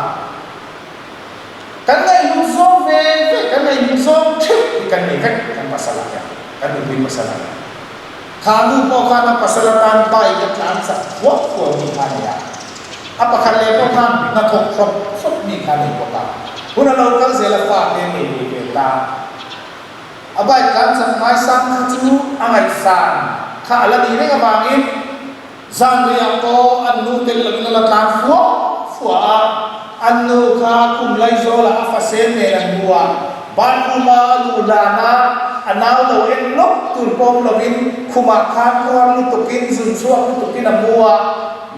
kan ngaihhlut zawng ve ve, kan ngaihhlut zawng theuh hi kan nei vek kan pasal ah hian, kan nupui pasal ah hian. Kha nu pawh khan a pasal atan bike a tlan chak thuak thuak mi kha a nei a, a pakhat leh pawh khan hnathawk hrawp hrawp mi kha a nei bawk a. Hun a lo kal zel a fa te nei ve ve ta. A bike tlan chak ngaisang kha chu a ngaihsan kha a la nih reng avangin zanriah pawh an nu tel lovin a la tlan fua fua a, an nu kha khum laizawlah a fasel nen an hmu a, bathroom a a luh hlan a, a nau lo en lawk tur pawm lovin khumah khan khuar lutukin zun chhuak lutukin a mu a,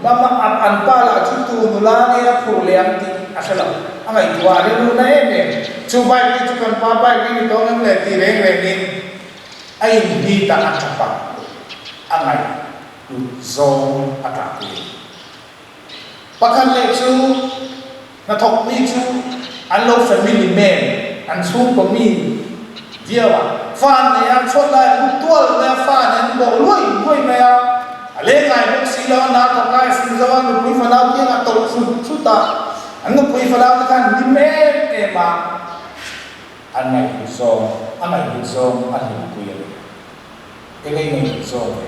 mama an pa lah chu tu nula nge a phur leh ang tih a hre lo, a ngaihtuah a rilru na em em. Chu bike hi chu kan pa bike hi ni tawng em le ti reng rengin a inhit a, a tap a, a ngaih hlut zawng a tah pui. Pakhat leh chu hnathawk mi chu an lo family man, an chhungkaw mi viau a, fa an nei a, chhuat lai an hmuh tual mai a, fa an en bawh luai luai mai a, a leng ngai bawk si lo a, na thawk lai a sim zo a, nupui fanau kiangah tawlh thut thut a, an nupui fanau te khan hlim em em a, an ngaihhlut zawng, a ngaihhlut zawng a hlimpui a ni. Eng a i ngaihhlut zawng ve?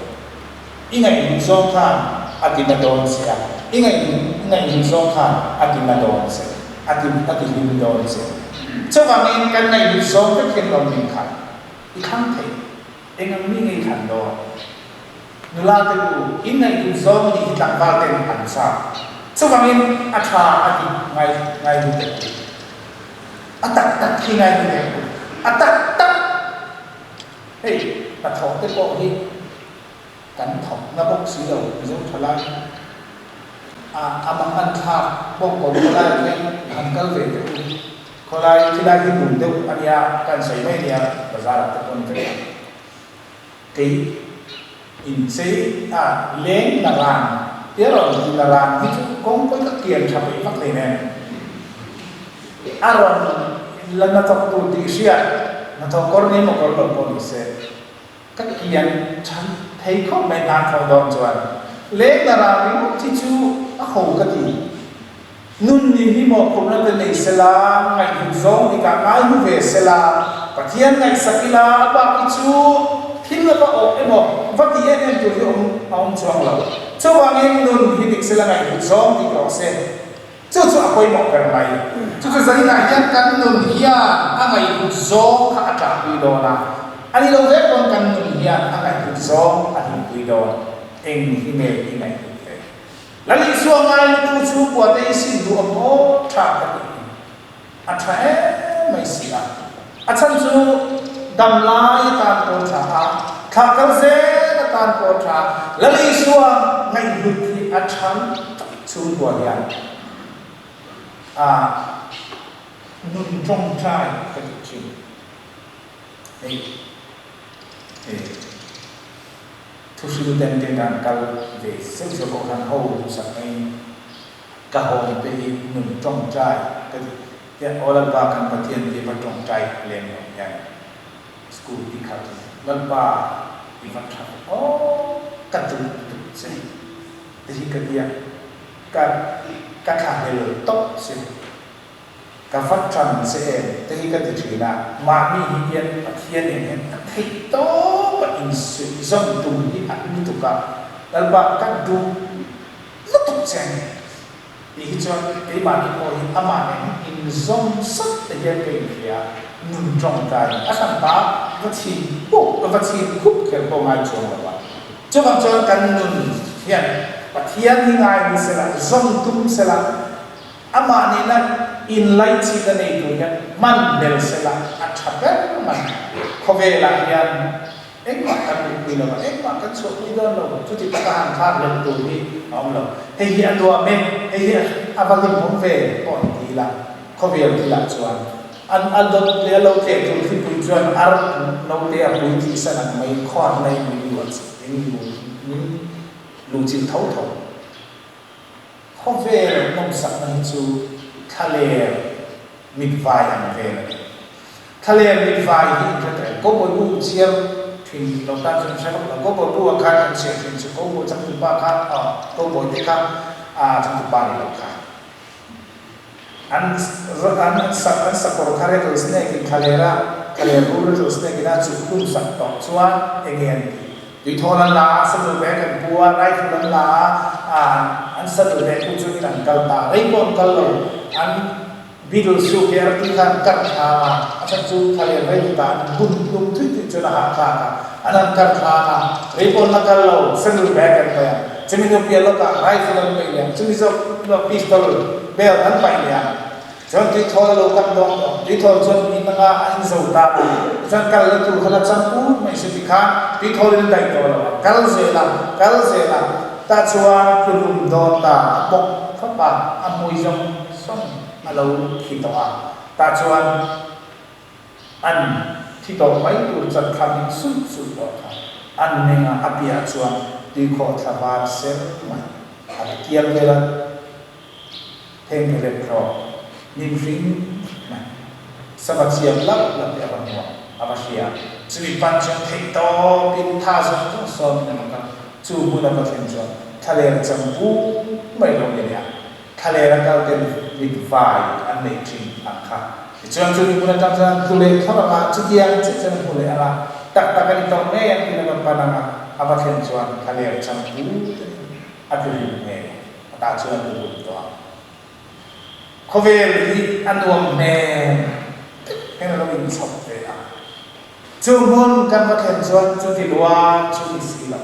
I ngaihhlut zawng khan a ti na dawn che a, i ngaihhlut i ngaihhlut zawng khan a ti na dawn che, a ti a ti hlim dawn che. Chuvangin kan ngaihhlut zawng vek hian lawm min khat i thlang thei. Eng ang mi nge i thlan dawn? Nula te u, in ngaihhlut zawng nih hi tlangval ten an chak. Chuvangin a tha a ti ngai ngaihhlut em u? A tak tak hi ngaihhlut em u? A tak tak! Hei hnathawh te pawh hi kan thawk na bawk si lo, Mizo thalai a a mangan thlak bawk kawm khawlai ah hian han kal ve teh u, khawlai khilai hi lung deuh a nia ka han sawi mai a nia bazar ah te pawh ni vek a, kei inchei a leng na ran tia rawn ti na ran hi chu kawng pawi ka kian tha peih vak hleinem. A rawn la hnathawk tur tih hriat hnathawk kawr ni emaw kawr lo pawh ni se, ka kian than thei khawp mai hna thawh dawn chuan leng la ral ringawt hi chu a ho ka ti. Nun ni hi mawhphurhna te nei sela, ngaihhlut zawng tikah ngai hmu ve sela, Pathian ngaihsak ila a bak hi chu thil a va awh emaw va ti em em tur hi awm a awm chuang lo. Chuvangin nun hi dik sela ngaihhlut zawng tik rawh se. Chu chu a pawimawh ber mai. Chu chu zaninah hian kan nun hian a ngaihhlut zawng kha a ṭahpui dawn a, a ni lo vek pawn kan nun hian a ngaihhlut zawng a hlimpui dawn. Eng hi nge i ngaihhlut ve? Lal Isua ngaihlutu chhungkua te i sim duh ang aw ṭha ka tih hi a ṭha em mai si a. A chhan chu dam lai atan pawh ṭha a, thla kal zel atan pawh ṭha. Lal Isua ngaihhlut hi a ṭha lutuk chhungkua hian a nun ṭawngṭai ka tih ṭhin. Hei he thuhrilten te kan kal ve zeuh zeuh pawh khan ho duhsak maiin ka hawng te hi nun ṭawngṭai ka tih. Tiah aw Lalpa kan Pathian ti va tawngtai lem lo hian school ti khat Lalpa i va tha ve aw ka duh tuk che ti hi ka tia ka ka thlahlel tawp che ka va tan che em te hi ka ti thin a mahni hi hian Pathian nen hian a theih tawp a insuih zawm tum hi a lutuk a Lalpa ka duh lutuk che a ni. Ti hi chuan keimahni pawh hi amah nen inzawm sat te hian ka inhria, nun tawngtai a hran ta va chhin puk va chhin khup kher pawh ngai chuang lo a. Chuvang chuan kan nun hian Pathian hi ngai ni sela, zawm tum sela, amah nena inlaichhitna nei tur hian hman hmel sela a tha ber mai. Khawvelah hian Engmah kan luhpui lo a, engmah kan chhuahpui dawn lo, chuti taka han thlak lem tur hi a awm lo. Hei hi a nuam e, hei hi a. a va hlimawm ve pawh an ti ila, khawvel thilah chuan an a dawt leh a lo tleh tur thlipui chuan ar note a pui tih san ang mai khuarna in min luah min min luhchilh tho tho. Khawvel nawmsakna hi chu thlaler mitvai ang vel a ni. Thlaler mitvai hi in hre tawh em? Cowboy bu chhiar thin lo tan chuan in hre vak lo. Cowboy bu ah khan kan chhiar thin chu cowboy changtupa kha aw cowboy te kha ah changtupa ni lo kha an an sak an sakawr kha rattlesnake in thlaler a thlaler rul rattlesnake in a chuk hlum sak tawh chuan enge an tih? Tuithawl an la a, saddle bag an pu a, rifle an la a, ah an saddle bag pu chungin an kal ta. Rei pawh an kal lo, an beetle shoe ke ar tih kha an kar thlang a, a chhan chu thlaler rei kutah an bun tlum thui thui chuan a hahthlak a, an han kar thlang a, rei pawh an la kal lo, saddle bag an paih a, chumi hnu piah lawkah rifle an paih leh ang, chumi zawk pistol belt an paih leh ang. Chuan tuithawl a lo kap dawn tawh. Tuithawl chuan in anga a in zo ta a, tichuan kal na tur kha la chang put mai se tikhan tuithawl in a daih tawh lo a, kal zel a, kal zel a, tah chuan tlulum dawn ta a bawk khawp a, a hmui zawng zawng a lo thi tawh a, tah chuan an thi tawh mai tur chat thlam in sulh sulh tawh kha an meng a, a piah chuan tuikhawh thla var ser mai a ti kiang vel a. Heng rep rawh, hnim hring mai. Sava thiam lap lap hi a va hmuah, a va hria. Chumi pan chuan theih tawpin tha zawng zawng sawmin a va kal. Chu hmun a va thlen chuan thlaler chang pum mai lo ni leh a, thlaler a kal ten mit vai an neih thin ang kha. Tichuan chumi hmun atang chuan an tlu leh thlawr ang a, chutiang chiah chuan a hmu leh ang a, tak tak a ni tawh ngei ang tiin a va pan ang a, a va thlen chuan thlaler chang pum te a tlu hlim ngei. A tah chuan a duhum tawh ang. Khawvel hi a nuam hmel vek hian a lo inchhawp ve a. Chu hmun kan va thlen chuan chuti lua chu ni si lo.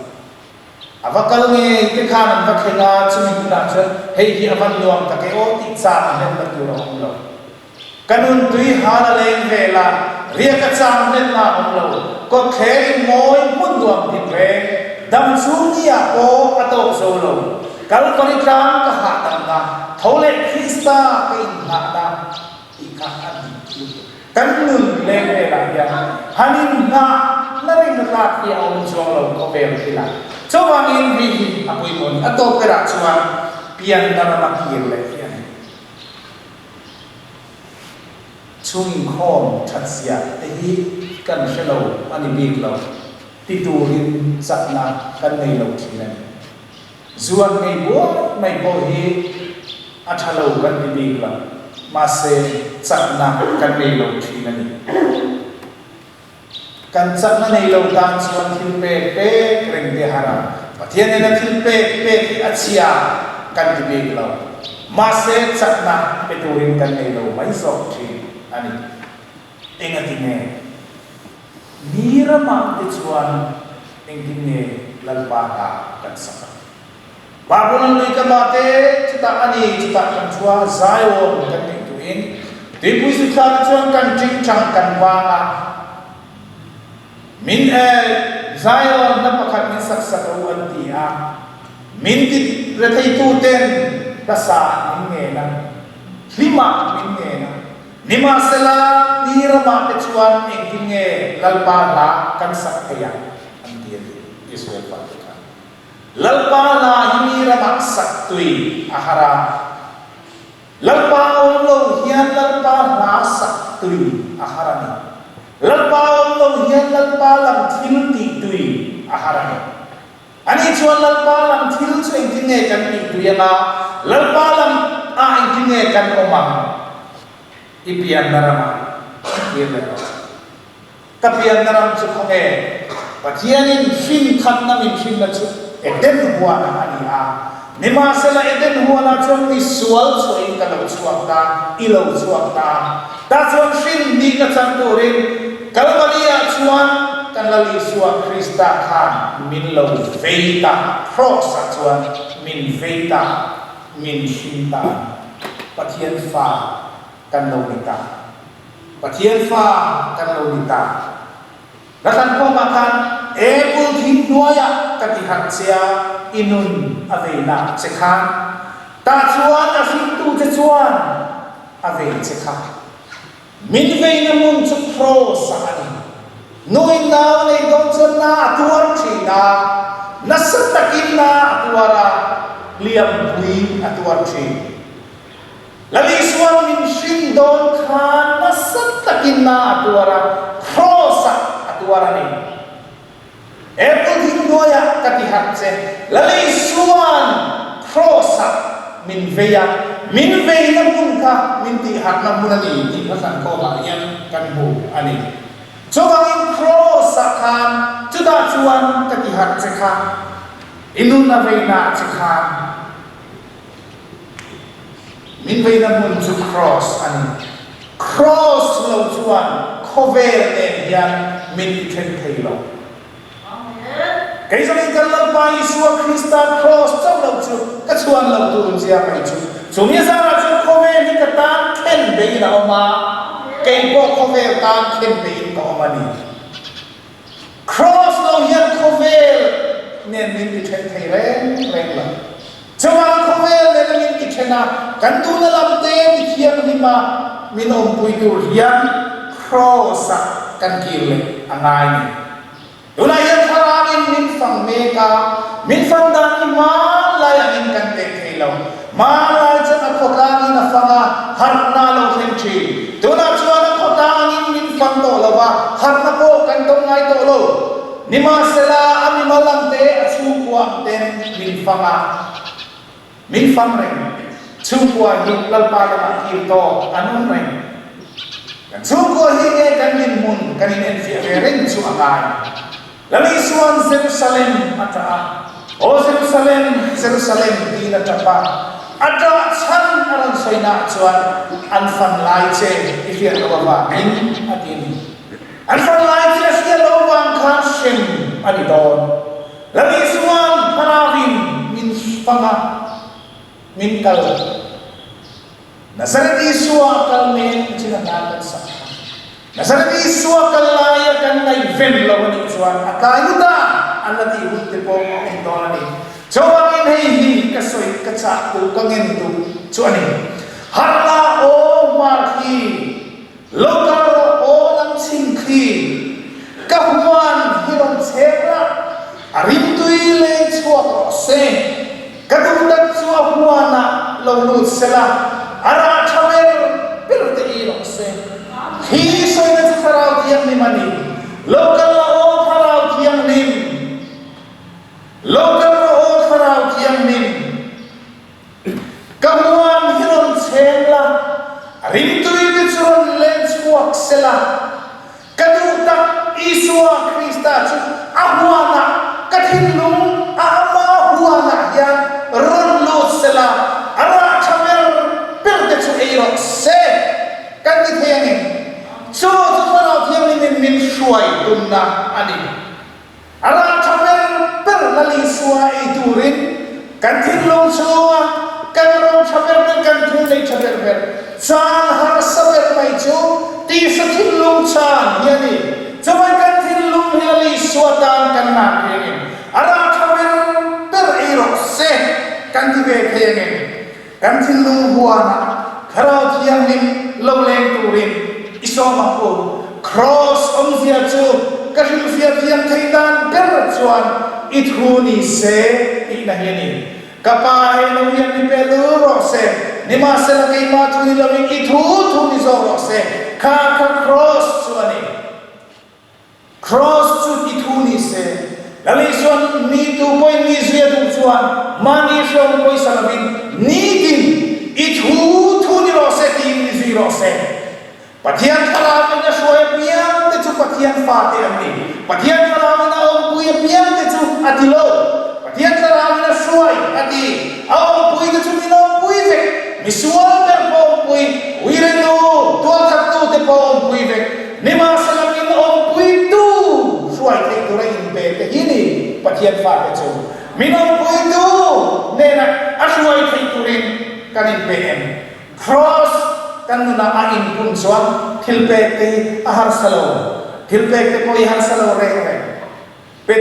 A va kal ngei te khan an va thleng a, chumi hmunah chuan hei hi a van nuam tak e aw tih chang hlenna tur a awm lo. Ka nun tui hal a leng vel a, riak a chang hlenna a awm lo. Kawtthler in mawi hmun nuam tin reng, dam chhung ni ah pawh a tawk zo lo. Kalvari tlang ka hahdamna, tho leh Krista ka inngahna tih kha a dik lutuk. Kan nun leng vel ah hian han inngah na ring tlak hi a awm chuang lo khawvel thil ah. Chuvangin hei hi a pawimawh a ni. A tawp berah chuan pianna rama kir leh hi a ni. Chhung inkhawm that zia te hi kan hre lo a ni bik lo, ti turin chakna kan nei lo thin a ni. Zu an ngei buai mai pawh hi a tha lo kan ti bik lo, mahse chakna kan nei lo thin a ni. Kan chakna nei lo tan chuan thil pek pek reng te har a, Pathian in a thil pek pek hi a chhia kan ti bik lo. Mahse chakna pe turin kan nei lo mai zawk thin a ni. Engati nge? Mi ramah te chuan engtin nge Lalpa hna kan sak ang? Babylon lui ka mah te, chutah a ni, chutah kan thu a, Zion kan neih tuhin tuipui suthla te chuan kan ṭingṭang kan vang a, min e, Zion hla pakhat min sak sak ru an ti a, min ti retheitu ten hlasa min ngen a, hlimah min ngen a, nimahsela ni ramah te chuan engtin nge Lalpa hla kan sak thei ang an ti a ni, Israel fate khan. Lalpa hla hi mi ramah sak tui a har a, Lalpa awm lo hian Lalpa hla sak tui a har a ni. Lalpa awm lo hian Lalpa lam thil tih tui a har a ni. Ani chuan Lalpa lam thil chu engtin nge kan tih tui anga, Lalpa lam ah engtin nge kan awm ang? I pianna ramah thlir leh rawh. Ka pianna ram chu khawnge? Pathianin hrin khatna min hrinna chu Eden huanah a ni a. Nimahsela Eden huanah chuan mi sual chhuahin ka lo chhuak ta, i lo chhuak ta. Tah chuan hrin nihna chang turin Kalvary-ah chuan kan Lal Isua Krista khan min lo vei ta, Cross-ah chuan min vei ta, min hrin ta a ni. Pathian fa kan lo ni ta. Pathian fa kan lo ni ta. Hla khawmah khan Apple thing hnuaiah ka ti harh che a, i nun a vei nak che khan. Tah chuan a hringtu che chuan a vei che kha. Min veina hmun chu Kraws ah a ni. Nuin nau a nei dawn chuan na a tuar thin a, nasa takin na a tuar a, hliampui a tuar thin. Lal Isuan min hrin dawn khan nasa takin na a tuar a, Kraws ah a tuar a ni. Apple thing hnuaiah ka ti harh che. Lal Isuan Kraws ah min vei a, min veina hmun kha min tih harhna hmun a ni tih kha kan khawmah hian kan hmu a ni. Chuvangin Kraws ah khan chutah chuan ka ti harh che kha, i nun a veina che khan min veina hmun chu Kraws a ni. Kraws lo chuan khawvel nen hian min ti then thei lo. Kei zawngin kan Lalpa Isua Krista Kraws chauh lo chu ka chhuan lo tur zia mai chu. Chumi zarah chuan khawvel hi ka tan khen beiin a awm a, kei pawh khawvel tan khen beiin ka awm a ni. Kraws lo hian khawvel nen min ti then thei reng reng lo. Chuvang khawvel nena min ti then a, kan duhna lam te ti thianghlim a min awmpui tur hian Kraws-ah kan kir leh a ngai ni. Tunah hian thlarangin min fang mek a, min fang dan hi hmanlai angin kan teh thei lo. Hmanlai chuan a khawtlangin a fang a, harhna a lo thleng thin. Tunah chuan a khawtlangin min fang tawh lo va, harhna pawh kan tawng ngai tawh lo. Nimahsela, a mimal ang te, a chhungkua ang ten min fang a, min fang reng. Chhungkua hi Lalpa lamah kir tawk an awm reng. Kan chhungkua hi nge kan dinhmun kan inenfiah ve reng chu a ngai. Lal Isua'n Jerusalem a ṭah a, Aw Jerusalem, Jerusalem tiin a ṭap a. A ṭah chhan a rawn sawinaah chuan an fan lai che i hriat loh avangin a ti a ni. An fan lai che a hriat loh avang khan hrem a ni dawn. Lal Isua'n thlarauin min fang a, min kal. Nazareth Isua a kal nen chin a hna kan sak kha. Nazareth Isua kal laia kan ngaihven lo a nih chuan a tlai lut a, an la tih hun te pawh a awm dawn a ni. Chuvangin hei hi ka sawi ka chah duh ka ngen duh chu a ni. Harhna aw hmar khi, lo kal rawh aw nang chhim khi, ka huan hi rawn chhek la, a rimtui leng chhuak rawh se. Ka duh tak chu a huanah lo lut sela, a rah tha ber ber te i rawh se. Hi sawina chu Thlarau Thianghlim a ni. Lo kal la aw Thlarau Thianghlim. Lo kal rawh aw Thlarau Thianghlim. Ka huan hi rawn chheng la, a rimtui te chu rawn leng chhuak sela. Ka duh tak Isua Krista chu a huanah ka thinlung a ama huanah hian rawn lut sela, a rah tha ber ber te chu ei rawh se kan ti thei a ni. Chu chu Thlarau Thianghlimin min hruai tumna a ni. A rah tha ber ber Lal Isua ei turin kan thinlung chhunga kan ro tha ber ber, kan thil nei tha ber ber, chan harsa ber mai chu tisa thinlung chan hi a ni. Chuvai kan thinlung hi Lal Isua tan kan ngan thei angin a rah tha ber ber ei rawh se kan ti ve thei angin kan thinlung huanah Thlarau Thianghlim lo leng turin i sawm ang u. Kraws awmzia chu ka hrilhfiah thiam thei dan ber chuan i thu ni se tihna hi a ni. Ka pa hei lo hian mi pe lul rawh se, nimahsela keimah thu ni lovin i thu thu ni zawk rawh se, kha kha kraws chu a ni. Kraws chu i thu ni se, Lal Isuan mi tu pawhin mi zui a duh chuan mahni hrehawm pawisa lovin nitin i thu thu ni rawh se tiin mi zui rawh se. Pathian thlarauin a hruai apiang te chu Pathian fate an ni. Pathian thlarauin a awmpui apiang te chu a ti lo. Pathian thlarauin a hruai a ti. A awmpui te chu min awmpui vek. Misual ber pawh awmpui, uiretu, tualthattu te pawh awmpui vek. Nimahsela min awmpuitu hruai theih tura inpe te hi ni Pathian fate chu. Min awmpuitu hnenah a hruai theih turin kan inpe em? Kraws kan nunah a inpun chuan thil pek te hi a harsa lo. Thil pek te pawh hi harsa lo reng reng. Pe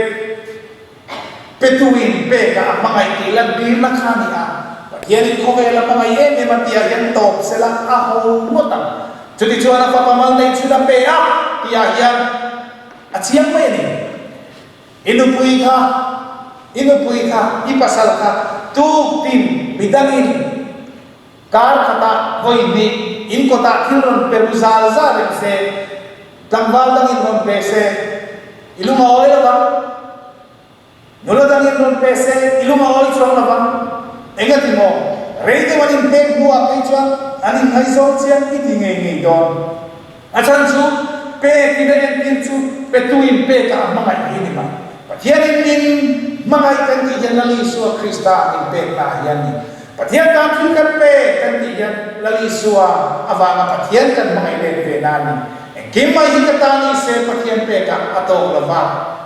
petuin pekah a hmangaih tih lantirna kha a ni a. Pathianin khawvel a hmangaih em em a tihah hian tawp sela a ho ngawt ang. Chutichuan a fapa mal nei chhun a pe a tihah hian a chiang mai a ni. I nupui kha, i nupui kha, i pasal kha tuktin midangin kar khatah vawi hnih in kawtah thil rawn pe ru zal zal reng se, tlangval dangin rawn pe se, i lung a awi lo vang. Nula dangin rawn pe se, i lung a awi chuang lo vang. Engati maw? Rei deuh an inpek hnuah phei chuan an inngaihzawng chian i ti ngei ngei dawn. A chhan chu pekin a entir chu petuin pekah a hmangaih hi ni mai. Pathianin min hmangaih kan tih hian Lal Isua Krista min pekna ah hian ni. Pathian tan thil kan pe kan tih hian Lal Isua avanga Pathian kan hmangaih let ve na a ni. Engkim mai hi ka ta ni se Pathian pekah a tawk lo va,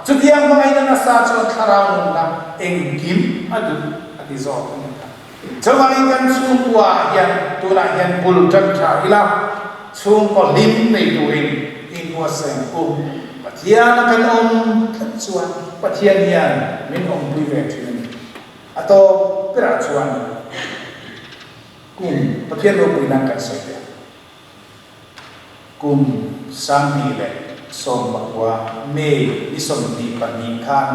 chutiang hmangaihna nasa chuan thlarau nunna engkim a duh a ti zawk a ni kha. Chuvangin kan chhungkua ah hian tunah hian bul tan tha ila, chhungkaw hlim nei turin inbuatsaih ang u. Pathian a kan awm tlat chuan Pathian hian min awmpui ve thin a ni. A tawp berah chuan kum Pathian ropui nan kan sawi teh ang. Kum 2019 May ni 22 khan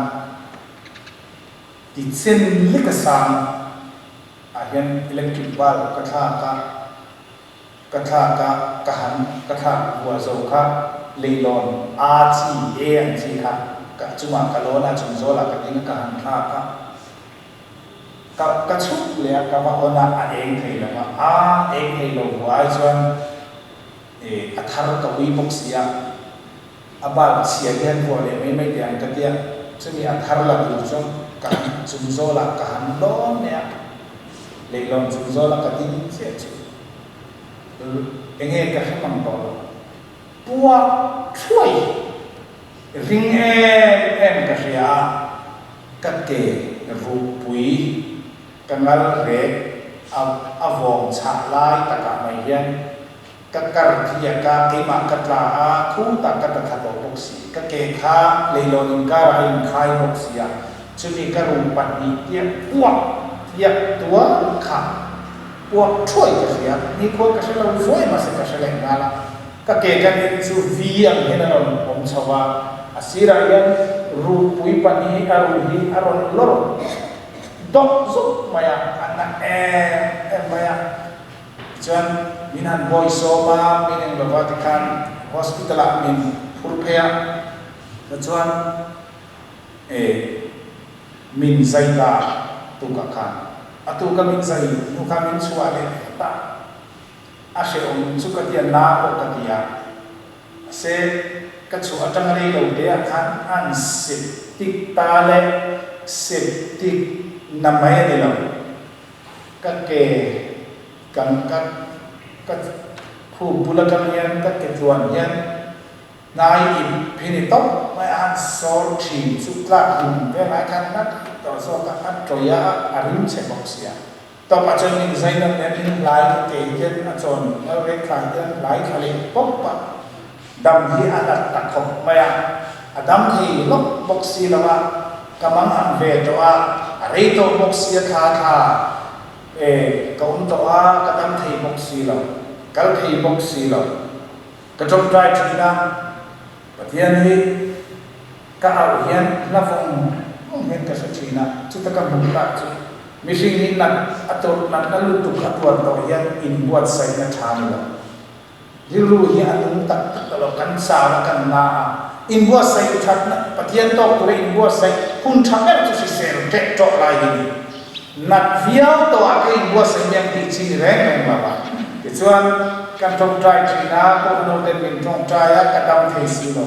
Ti chen lek a sang ah hian electric bulb ka thlak a, ka thlak a, ka han ka thlak vua zo kha leilawn a chi e ang chi kha ka chungah ka lawn a, chung zawlah ka ding a ka han thlak a, ka ka chhuk leh a ka va on a, a eng thei lo va, a eng thei lo vua ai chuan e a thar ka ui bawk si a. A bulb chhia hian vuah leh mai mai teh ang ka tia, chumi a thar la tur chuan ka han chung zawlah ka han lawn leh a, leihlawn chung zawlah ka ding chiah chu enge ka hre mang tawh lo, puak thuai ring em em ka hria a, ka ke ruhpui ka ngal rek a a vawng chhah lai takah mai hian Ka kar thiak a, keimah ka tla a, thu tak ka tla thla tawh bawk si. Ka ke kha leilawn inkarah a inkhai bawk si a, chumi ka rum 2 tiak puak tiak tual kha puak thuai ka hria. Nikhua ka hre lo zuai mahse ka hre leh nghal a. Ka ke kan in chu vi ang hian a rawn awm chho a, a sirah hian ruhpui 2 a ruh hi a rawn lawr dawk zuk mai a, a na em em mai a. Tichuan min han bawi sawm a, min eng lova tikhan hospital ah min phur phei a, tichuan e min zai ta tukah khan a tuka min zai hnu khan min chhuah leh vat a, a hrehawm chu ka tia na pawh ka ti a, mahse ka chhuah atanga rei lo te ah khan an septic ta leh septic na mai a ni lo. Ka ke kan ka ka khup bul atang hian ka ke tluan hian hnai ip hi ni tawp mai a han sawr thin chu tlak hlim vel ai khan na tawh zawk a a tawih a a rim chhe bawk sia. Tawp ah chuan min zai nawm hian in hlai ka ke hian a chawn ngal rek thla hian hlai thla leh pawp a dam hi a nat ta khawp mai a a dam thei lawk bawk si lo a. Ka mang ang ve tawh a, a rei tawh bawk si a thla thla e, ka awm tawh a, ka dam thei bawk si lo, kal thei bawk si lo. Ka tawngtai thin a, Pathian hi ka auh hian hla vawng vawng hian ka hre thin a, chuta ka hmuh tak chu mihring hi nat a tawrh natna lutuk a tuar tawh hian inbuatsaihna tha ni lo. Rilru hi a nung tak tak ta lo, kan chau a, kan na a, inbuatsaih thatna, Pathian tawk tura inbuatsaih hun tha ber chu hrisel teh tawh lai hi ni. Nat viau tawhah ka inbuatsaih miang tih chi ni reng reng lo a. Tichuan, kan tawngtai thin a, Kohhran ten min tawngtai a, ka dam thei si lo.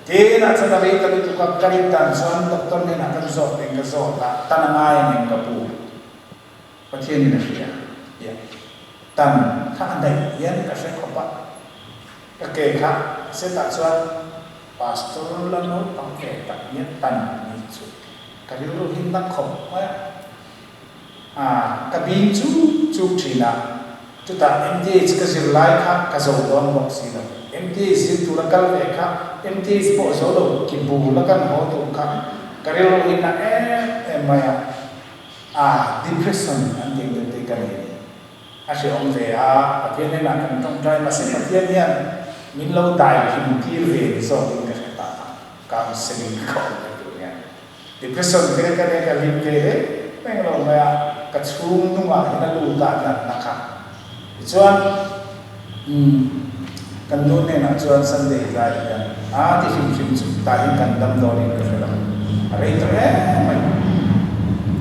Tin, a chuan a rei ta lutuk a, ka rin dan chuan doctor hnenah kan zawt eng ka zawt a, tan a ngai ang em ka pu? Pathianin a hria tia tan kha a daih hian ka hre khawp a, ka ke kha setah chuan Pastor la naupang ve tak nia tan ni chu ka rilru hi na khawp mai a, ah ka bing chuk chuk thin a, chutah MTH ka zir lai kha ka zo dawn bawk si lo, MTH zir tura kal ve kha MTH pawh zo lo ki bul a kan haw tur kha ka rilru hi na em em mai a. A depression an tih ang deuh te ka nei a ni. A hrehawm ve a, Pathian hnenah kan tawngtai mahse Pathian hian min lo dai hlim tir ve ni zawkin ka hre ta a, counselling ka awm na tur hian. Depression te ka nei ka hlim ve reng reng lo mai a, ka chhung hnungah hian a lut a natna kha. Tichuan umm kan nu hnenah chuan Sunday zai hian a ti hrim hrim chu tah hian kan dam dawnin ka hre lo, a rei tawh em mai.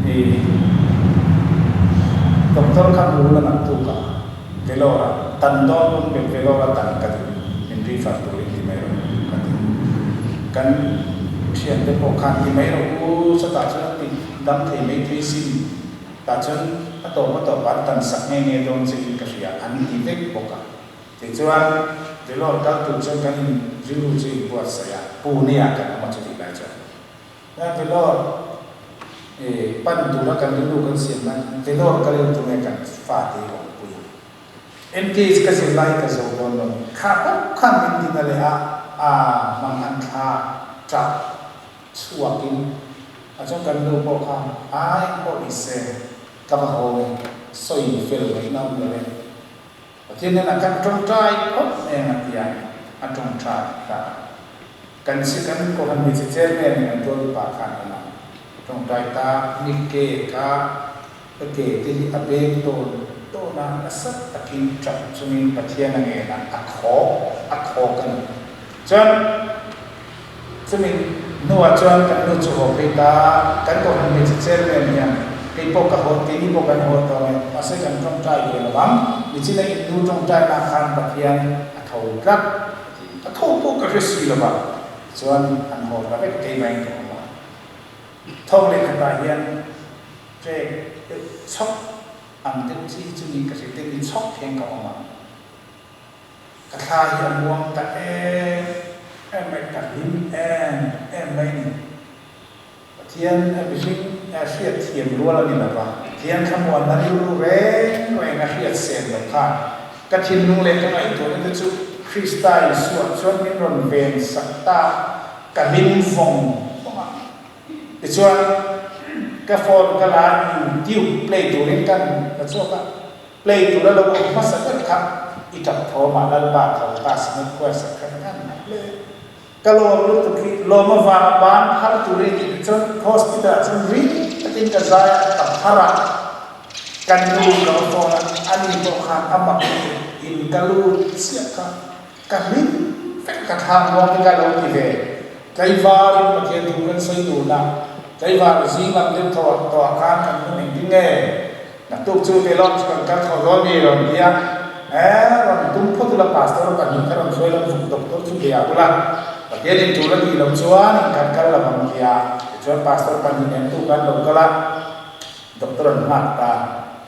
I doctor kha hmu la nak tuk a, Vellore ah tan dawn pawn bet Vellore a tan ka duh, min refer turin ti mai rawh ka ti. Kan thiante pawh khan ti mai rawh u, chutah chuan a ti dam thei mai thei sin. Tah chuan a tawp a tawp an tan sak nghe nghe dawn che in ka hria an ti vek bawk a. Tichuan Vellore kal tur chuan kan in rilru chu in buatsaih a, Pune ah kan awm a chutih lai chuan. Chuan Vellore eh pan tura kan rilru kan siam nan Vellore kal in tunge kan fate hi awmpui ang. MTH ka zir lai ka zo dawn lo ni. Kha bawk khan min ti na leh a, aa mang an thla tah chhuakin a chuan kan nu pawh kha ai pawh ni se ka va haw e, sawi fel ngaihna awm lo e. Pathian hnenah kan tawngtai phawt eng a tia a tawngtai ta a. Kan si kan Kohhran hmeichhe chairman in an tual upa khan a lang tawngtai ta ni ke ka ka ke te hi a beng tawn tawn a nasa takin tap chungin Pathian a ngen a a khawk a khawk a ni. Chuan chumi hnuah chuan kan nu chu haw phei ta, kan Kohhran hmeichhe chairman hian kei pawh ka haw, keini pawh kan haw tawh e, mahse kan tawngtai ve lo ang, nichina in nu tawngtaina khan Pathian a tho tlat a ti. A tho pawh ka hre si lo va, chuan an haw ta vek keimah in ka awm a. Thawk leh khatah hian trek deuh chhawk ang deuh chi hi chu ni ka hria te ni chhawk hian ka awm a. Ka thla hi a muang ta em em mai, ka hlim em em mai ni. Pathian mihring hriat thiam rual a ni lo va, Pathian thlamuanna rilru reng reng a hriat sen lo kha ka thinlung leh ka ngaihtuahna te chu Krista Isuah chuan min rawn ven sak ta, ka hlim vawng vawng a. Tichuan, ka phone ka la YouTube play turin kan la chhuak a. Play tura lo awm hmasa ber kha i tap thawm ah Lalpa tho ta Synod Choir sak kha ka ngan mai hle. Ka lawm lutuk hi lawm avanga ban phar tur i nih chuan hospital ah chuan ring takin ka zai a ka phar a, ka nu ka va phone a, ani pawh khan a mak lutuk in ka lut chiah kha ka hlim vek ka thlang ruang hi ka lo ti ve. Tlaivarin Pathian thu kan sawi dun a, tlaivar zing lam deuh thaw tawh ah khan kan hmun engtin nge? Naktuk chu ve lawk chu kan kal thaw dawn mi rawn ti a, e rawn tum phawt ula pastor pahnih kha rawn hruai lam vuk doctor chu bia ula, Pathian in tul a tih loh chuan in kan kal lo ang ti a, tichuan pastor pahnih nen tu khan lo kal a, doctor an nghak ta,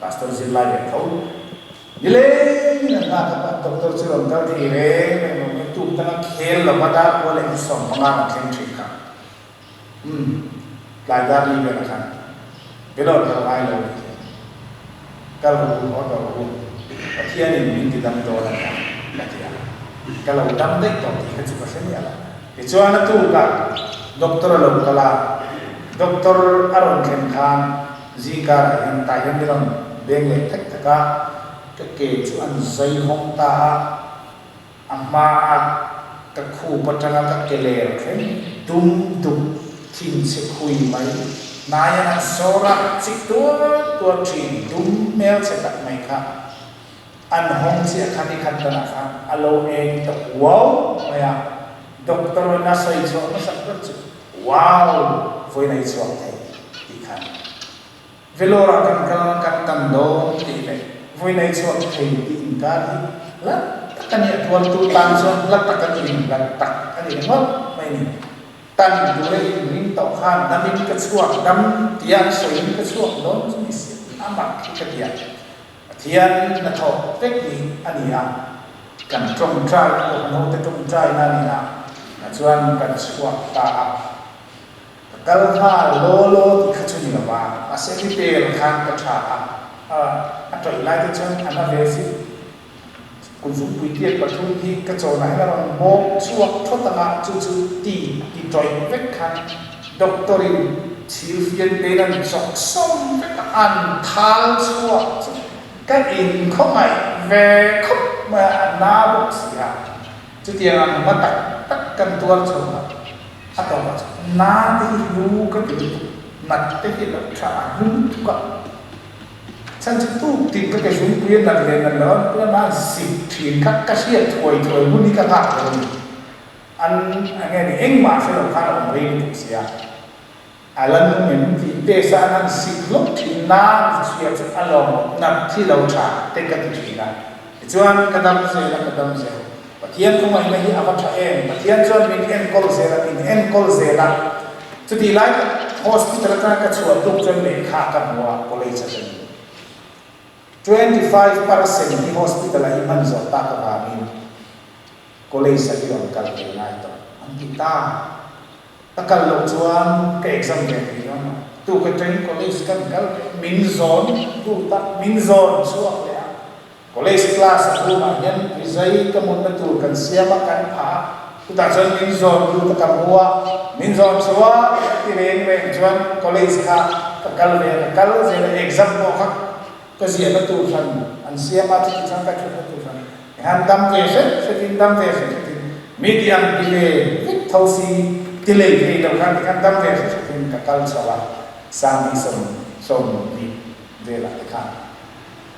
pastor zirlai ve tho nileng in an nghak a, doctor chu rawn kal thei reng reng lo mai, tuk tanga khel lova dar kual eng 15 an thleng thin kha. Umm, tlai dar li velah khan Vellore kal ngai lo ni thei. Kal rawh u, haw tawh rawh u, Pathianin min ti dam dawn a nia, ka ti a. Ka lo dam daih tawh tih kha chu ka hre miah lo. Tichuan a tukah doctor a lo kal a, doctor a rawn thlen khan zingkarah hian tah hian min rawn beng leh thek thek a, ka ke chu an zai hawng ta a. A hmaa ka khup atanga ka ke ler thleng dum dup thin chhe khui mai. Hnaian an sawr a, chik tuar tuar thin dum hmel chhe tak mai kha an hawng chiah kha ni khat danah khan a lo eng ta huau mai a, doctor in a sawi chhuah hmasak ber chu wow vawiin a i chhuak thei tih khan. Vellore ah kan kal kan tan dawn tih leh vawi nei chhuak thei tih inkar hi hla tak a ni a, tuartu tan chuan hla tak a ni in hla tak a ni ringawt mai a ni. Tan tura inring tawh khan damin ka chhuak dam tia an sawiin ka chhuak dawn chu ni si a mak hi ka ti a, Pathian hnathawh vek ni a ni a, kan tawngtai pawh naute tawngtaina a ni a, chuan kan chhuak ta a. Ka kal nghal law law tih kha chu ni lo va, mahse mi pel khan ka tha a, a tawih lai te chuan a na ve zit. Kum zungpui tiat pathum hi ka chawnah hian a rawn bawk chhuak thawt ang a, chu chu ti ti tawih vek khan doctor in. Thilfian tein an chawk sawm vek a, an thal chhuak chu ka inkhawngaih ve khawp mai a, a na bawk si a. Chutiang ang hma tak tak kan tuar chho a, a tawpah chuan na te hi hlu ka ti lutuk, nat te hi lo tha a hlu lutuk a. Chhan chu tuk tin ka ke zungpui a nat leh nat loh a, tunah an sik thin kha ka hriat thuai thuai hun hi ka nghak lo a ni. An enge ni engmah hre lo khan a awm rei lutuk si a, a la nung em tih test a an han sik hlawk thin nan chhia chu a lawm nat thi lo tha te ka ti thin a. Tichuan ka dam zel a, ka dam zel. Pathian khawngaihna hi a va tha em? Pathian chuan min enkawl zel a, min enkawl zel a. Chutih lai tak hospital atanga ka chhuah tuk chuan lehkha ka hmu a, college atangin. 25% hi hospital ah i hman zawh tak avangin College a hi rawn kal ve ngai tawh an ti ta. Ka kal loh chuan ka exam ve thei dawn lo. Tu ka teng college kan kal ve min zawn lut a, min zawn chhuak leh a. College class a room ah hian rizai ka mutna tur kan siam a, kan phah a. Chutah chuan min zawn lut a ka hmu a, min zawn chhuak ti reng reng chuan college kha ka kal ve a, ka kal zel a, exam pawh kha ka ziahna tur hran an siam a, chuti chuan ka thutna tur hran han dam ve hret hretin dam ve hret hretin mi ti ang ti ve vek tho si ti lei thei lo khan tikhan dam ve hret hretin ka kal chho a, Sangni 20 velah te khan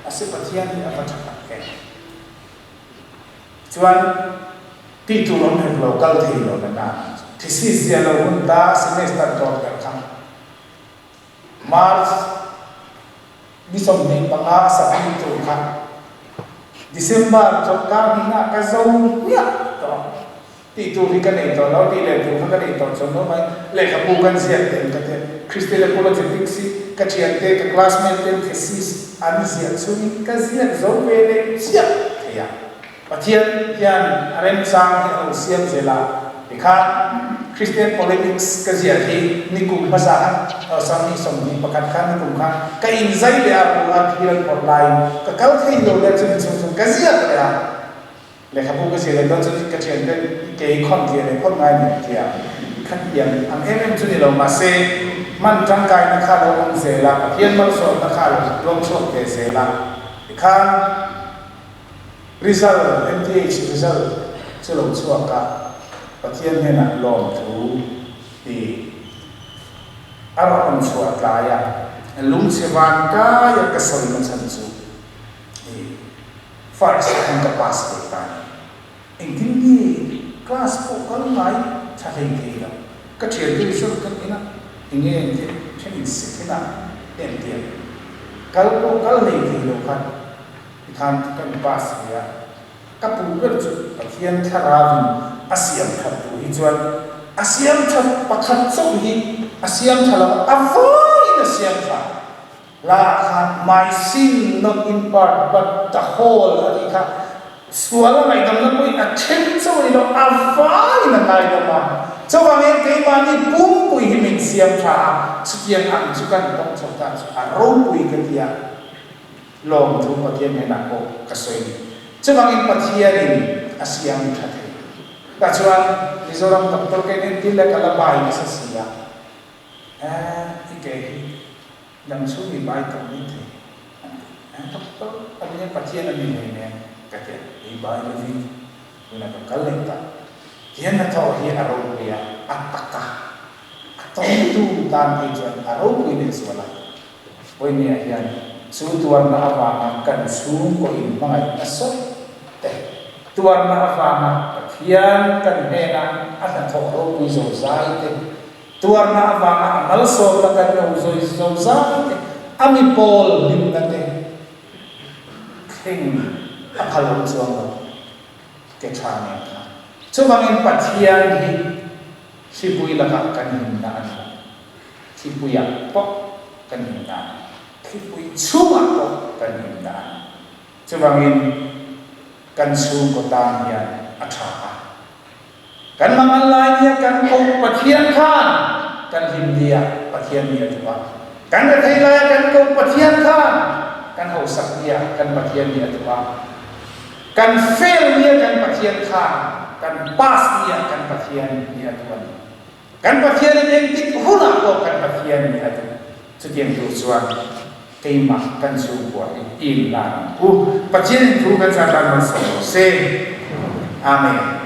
a si Pathian hi a va tha tak em. Chuan tih tur awm hek lo kal thei lo na na thesis zia lo hun ta semester tawp ber kha March Ni 25 a submit tur kha December chawlhkar hnihna ka zo hmiah tawh a, tih tur hi ka nei tawh lo, tih leh tur kha ka nei tawh chuan lo mai. Lehkhabu kan ziak tel ka tia, Christian Apologetics hi ka thiante, ka classmate ten thesis an ziah chungin ka ziak zo ve leh chiah thei a. Pathian hian a remchang hi a lo siam zel a, tikhan Christian Polemics ka ziah hi nikum hmasa khan Awsam ni 21 khan nikum khan ka inzai leh a, ru a thil an phawrh laiin ka kal thei lo leh chumi chhung chuan ka ziak leh a, lehkhabu ka ziah leh dawn chuan ka thianten i ke i khawn tliah leh phawt ngai nen tia khatiang ang em em chu ni lo mahse hman tangkaina kha a lo awm zel a, Pathian malsawmna kha a lo luang chhuak ve zel a, tikhan. Result, MTH result chu lo chhuak a, Pathian hnenah lawmthu ti a rawn chhuah tlai a, lungchhe van kai a ka sawi na chhan chu i first khan ka pass ve ta a ni. Engtin nge class pawh kal ngai tha hlei thei lo, ka thiante result kan en a, enge engtin thenin second ah entir kal pawh kal hlei thei lo khan Tikhan kan pass ve a, ka pu ber chu Pathian thlarauin a siam that tur hi chuan a siam that pakhat chauh hi a siam tha lo a, a vaiin a siam tha. Hla ah khan my sin not in part but the whole a tih kha sual a ngaihdamna pawhin a then chauh a ni lo, a vaiin a ngaidam a. Chuvangin keimahni pumpui hi min siam tha a, chutiang ang chu kan tawng chho ta chu a ropui ka ti a. Lawmthu Pathian hnenah pawh ka sawi ni. Chuvangin Pathianin a siam tha thei. Tah chuan Mizoram doctor ka in entir leh ka la bai nasa si a, eh i ke hi dam chhung i bai tawh mai thei an ti. Eh doctor a nia Pathian a ni hlei nen ka ti a, i bai lovin tunah ka kal leh ta. Tian hnathawh hi a ropui a, a tak a, a tawngtu tan phei chuan a ropui lehzual a. Vawinia hian chu tuarna avanga kan chhungkaw inhmangaihna sawi te, tuarna avanga Pathian kan hnena a hnathawh ropui zo zai te, tuarna avanga a malsawmna kan lo zawi zo zai te, a mi pawl hlimna te thleng a phal awm chuang lo ke tha nen khan. Chuvangin Pathian hi hripui lakah kan himna a ni lo. Thlipuiah pawh kan him dan, thlipui chhungah pawh kan him dan. Chuvangin kan chhungkaw tan hian a tha a. Kan mangan lai nia kan koh Pathian khan kan hlim nia Pathian nia duh a. Kan rethei laia kan koh Pathian khan kan hausak nia kan Pathian nia duh a. Kan fail nia kan Pathian khan kan pass nia kan Pathian nia duh a ni. Kan Pathianin engtik hunah pawh kan Pathian nih a duh. Chutiang tur chuan keimah kan chhungkua hi i inlan ang u. Pathianin thu kan zat tan malsawm rawh se. Amen.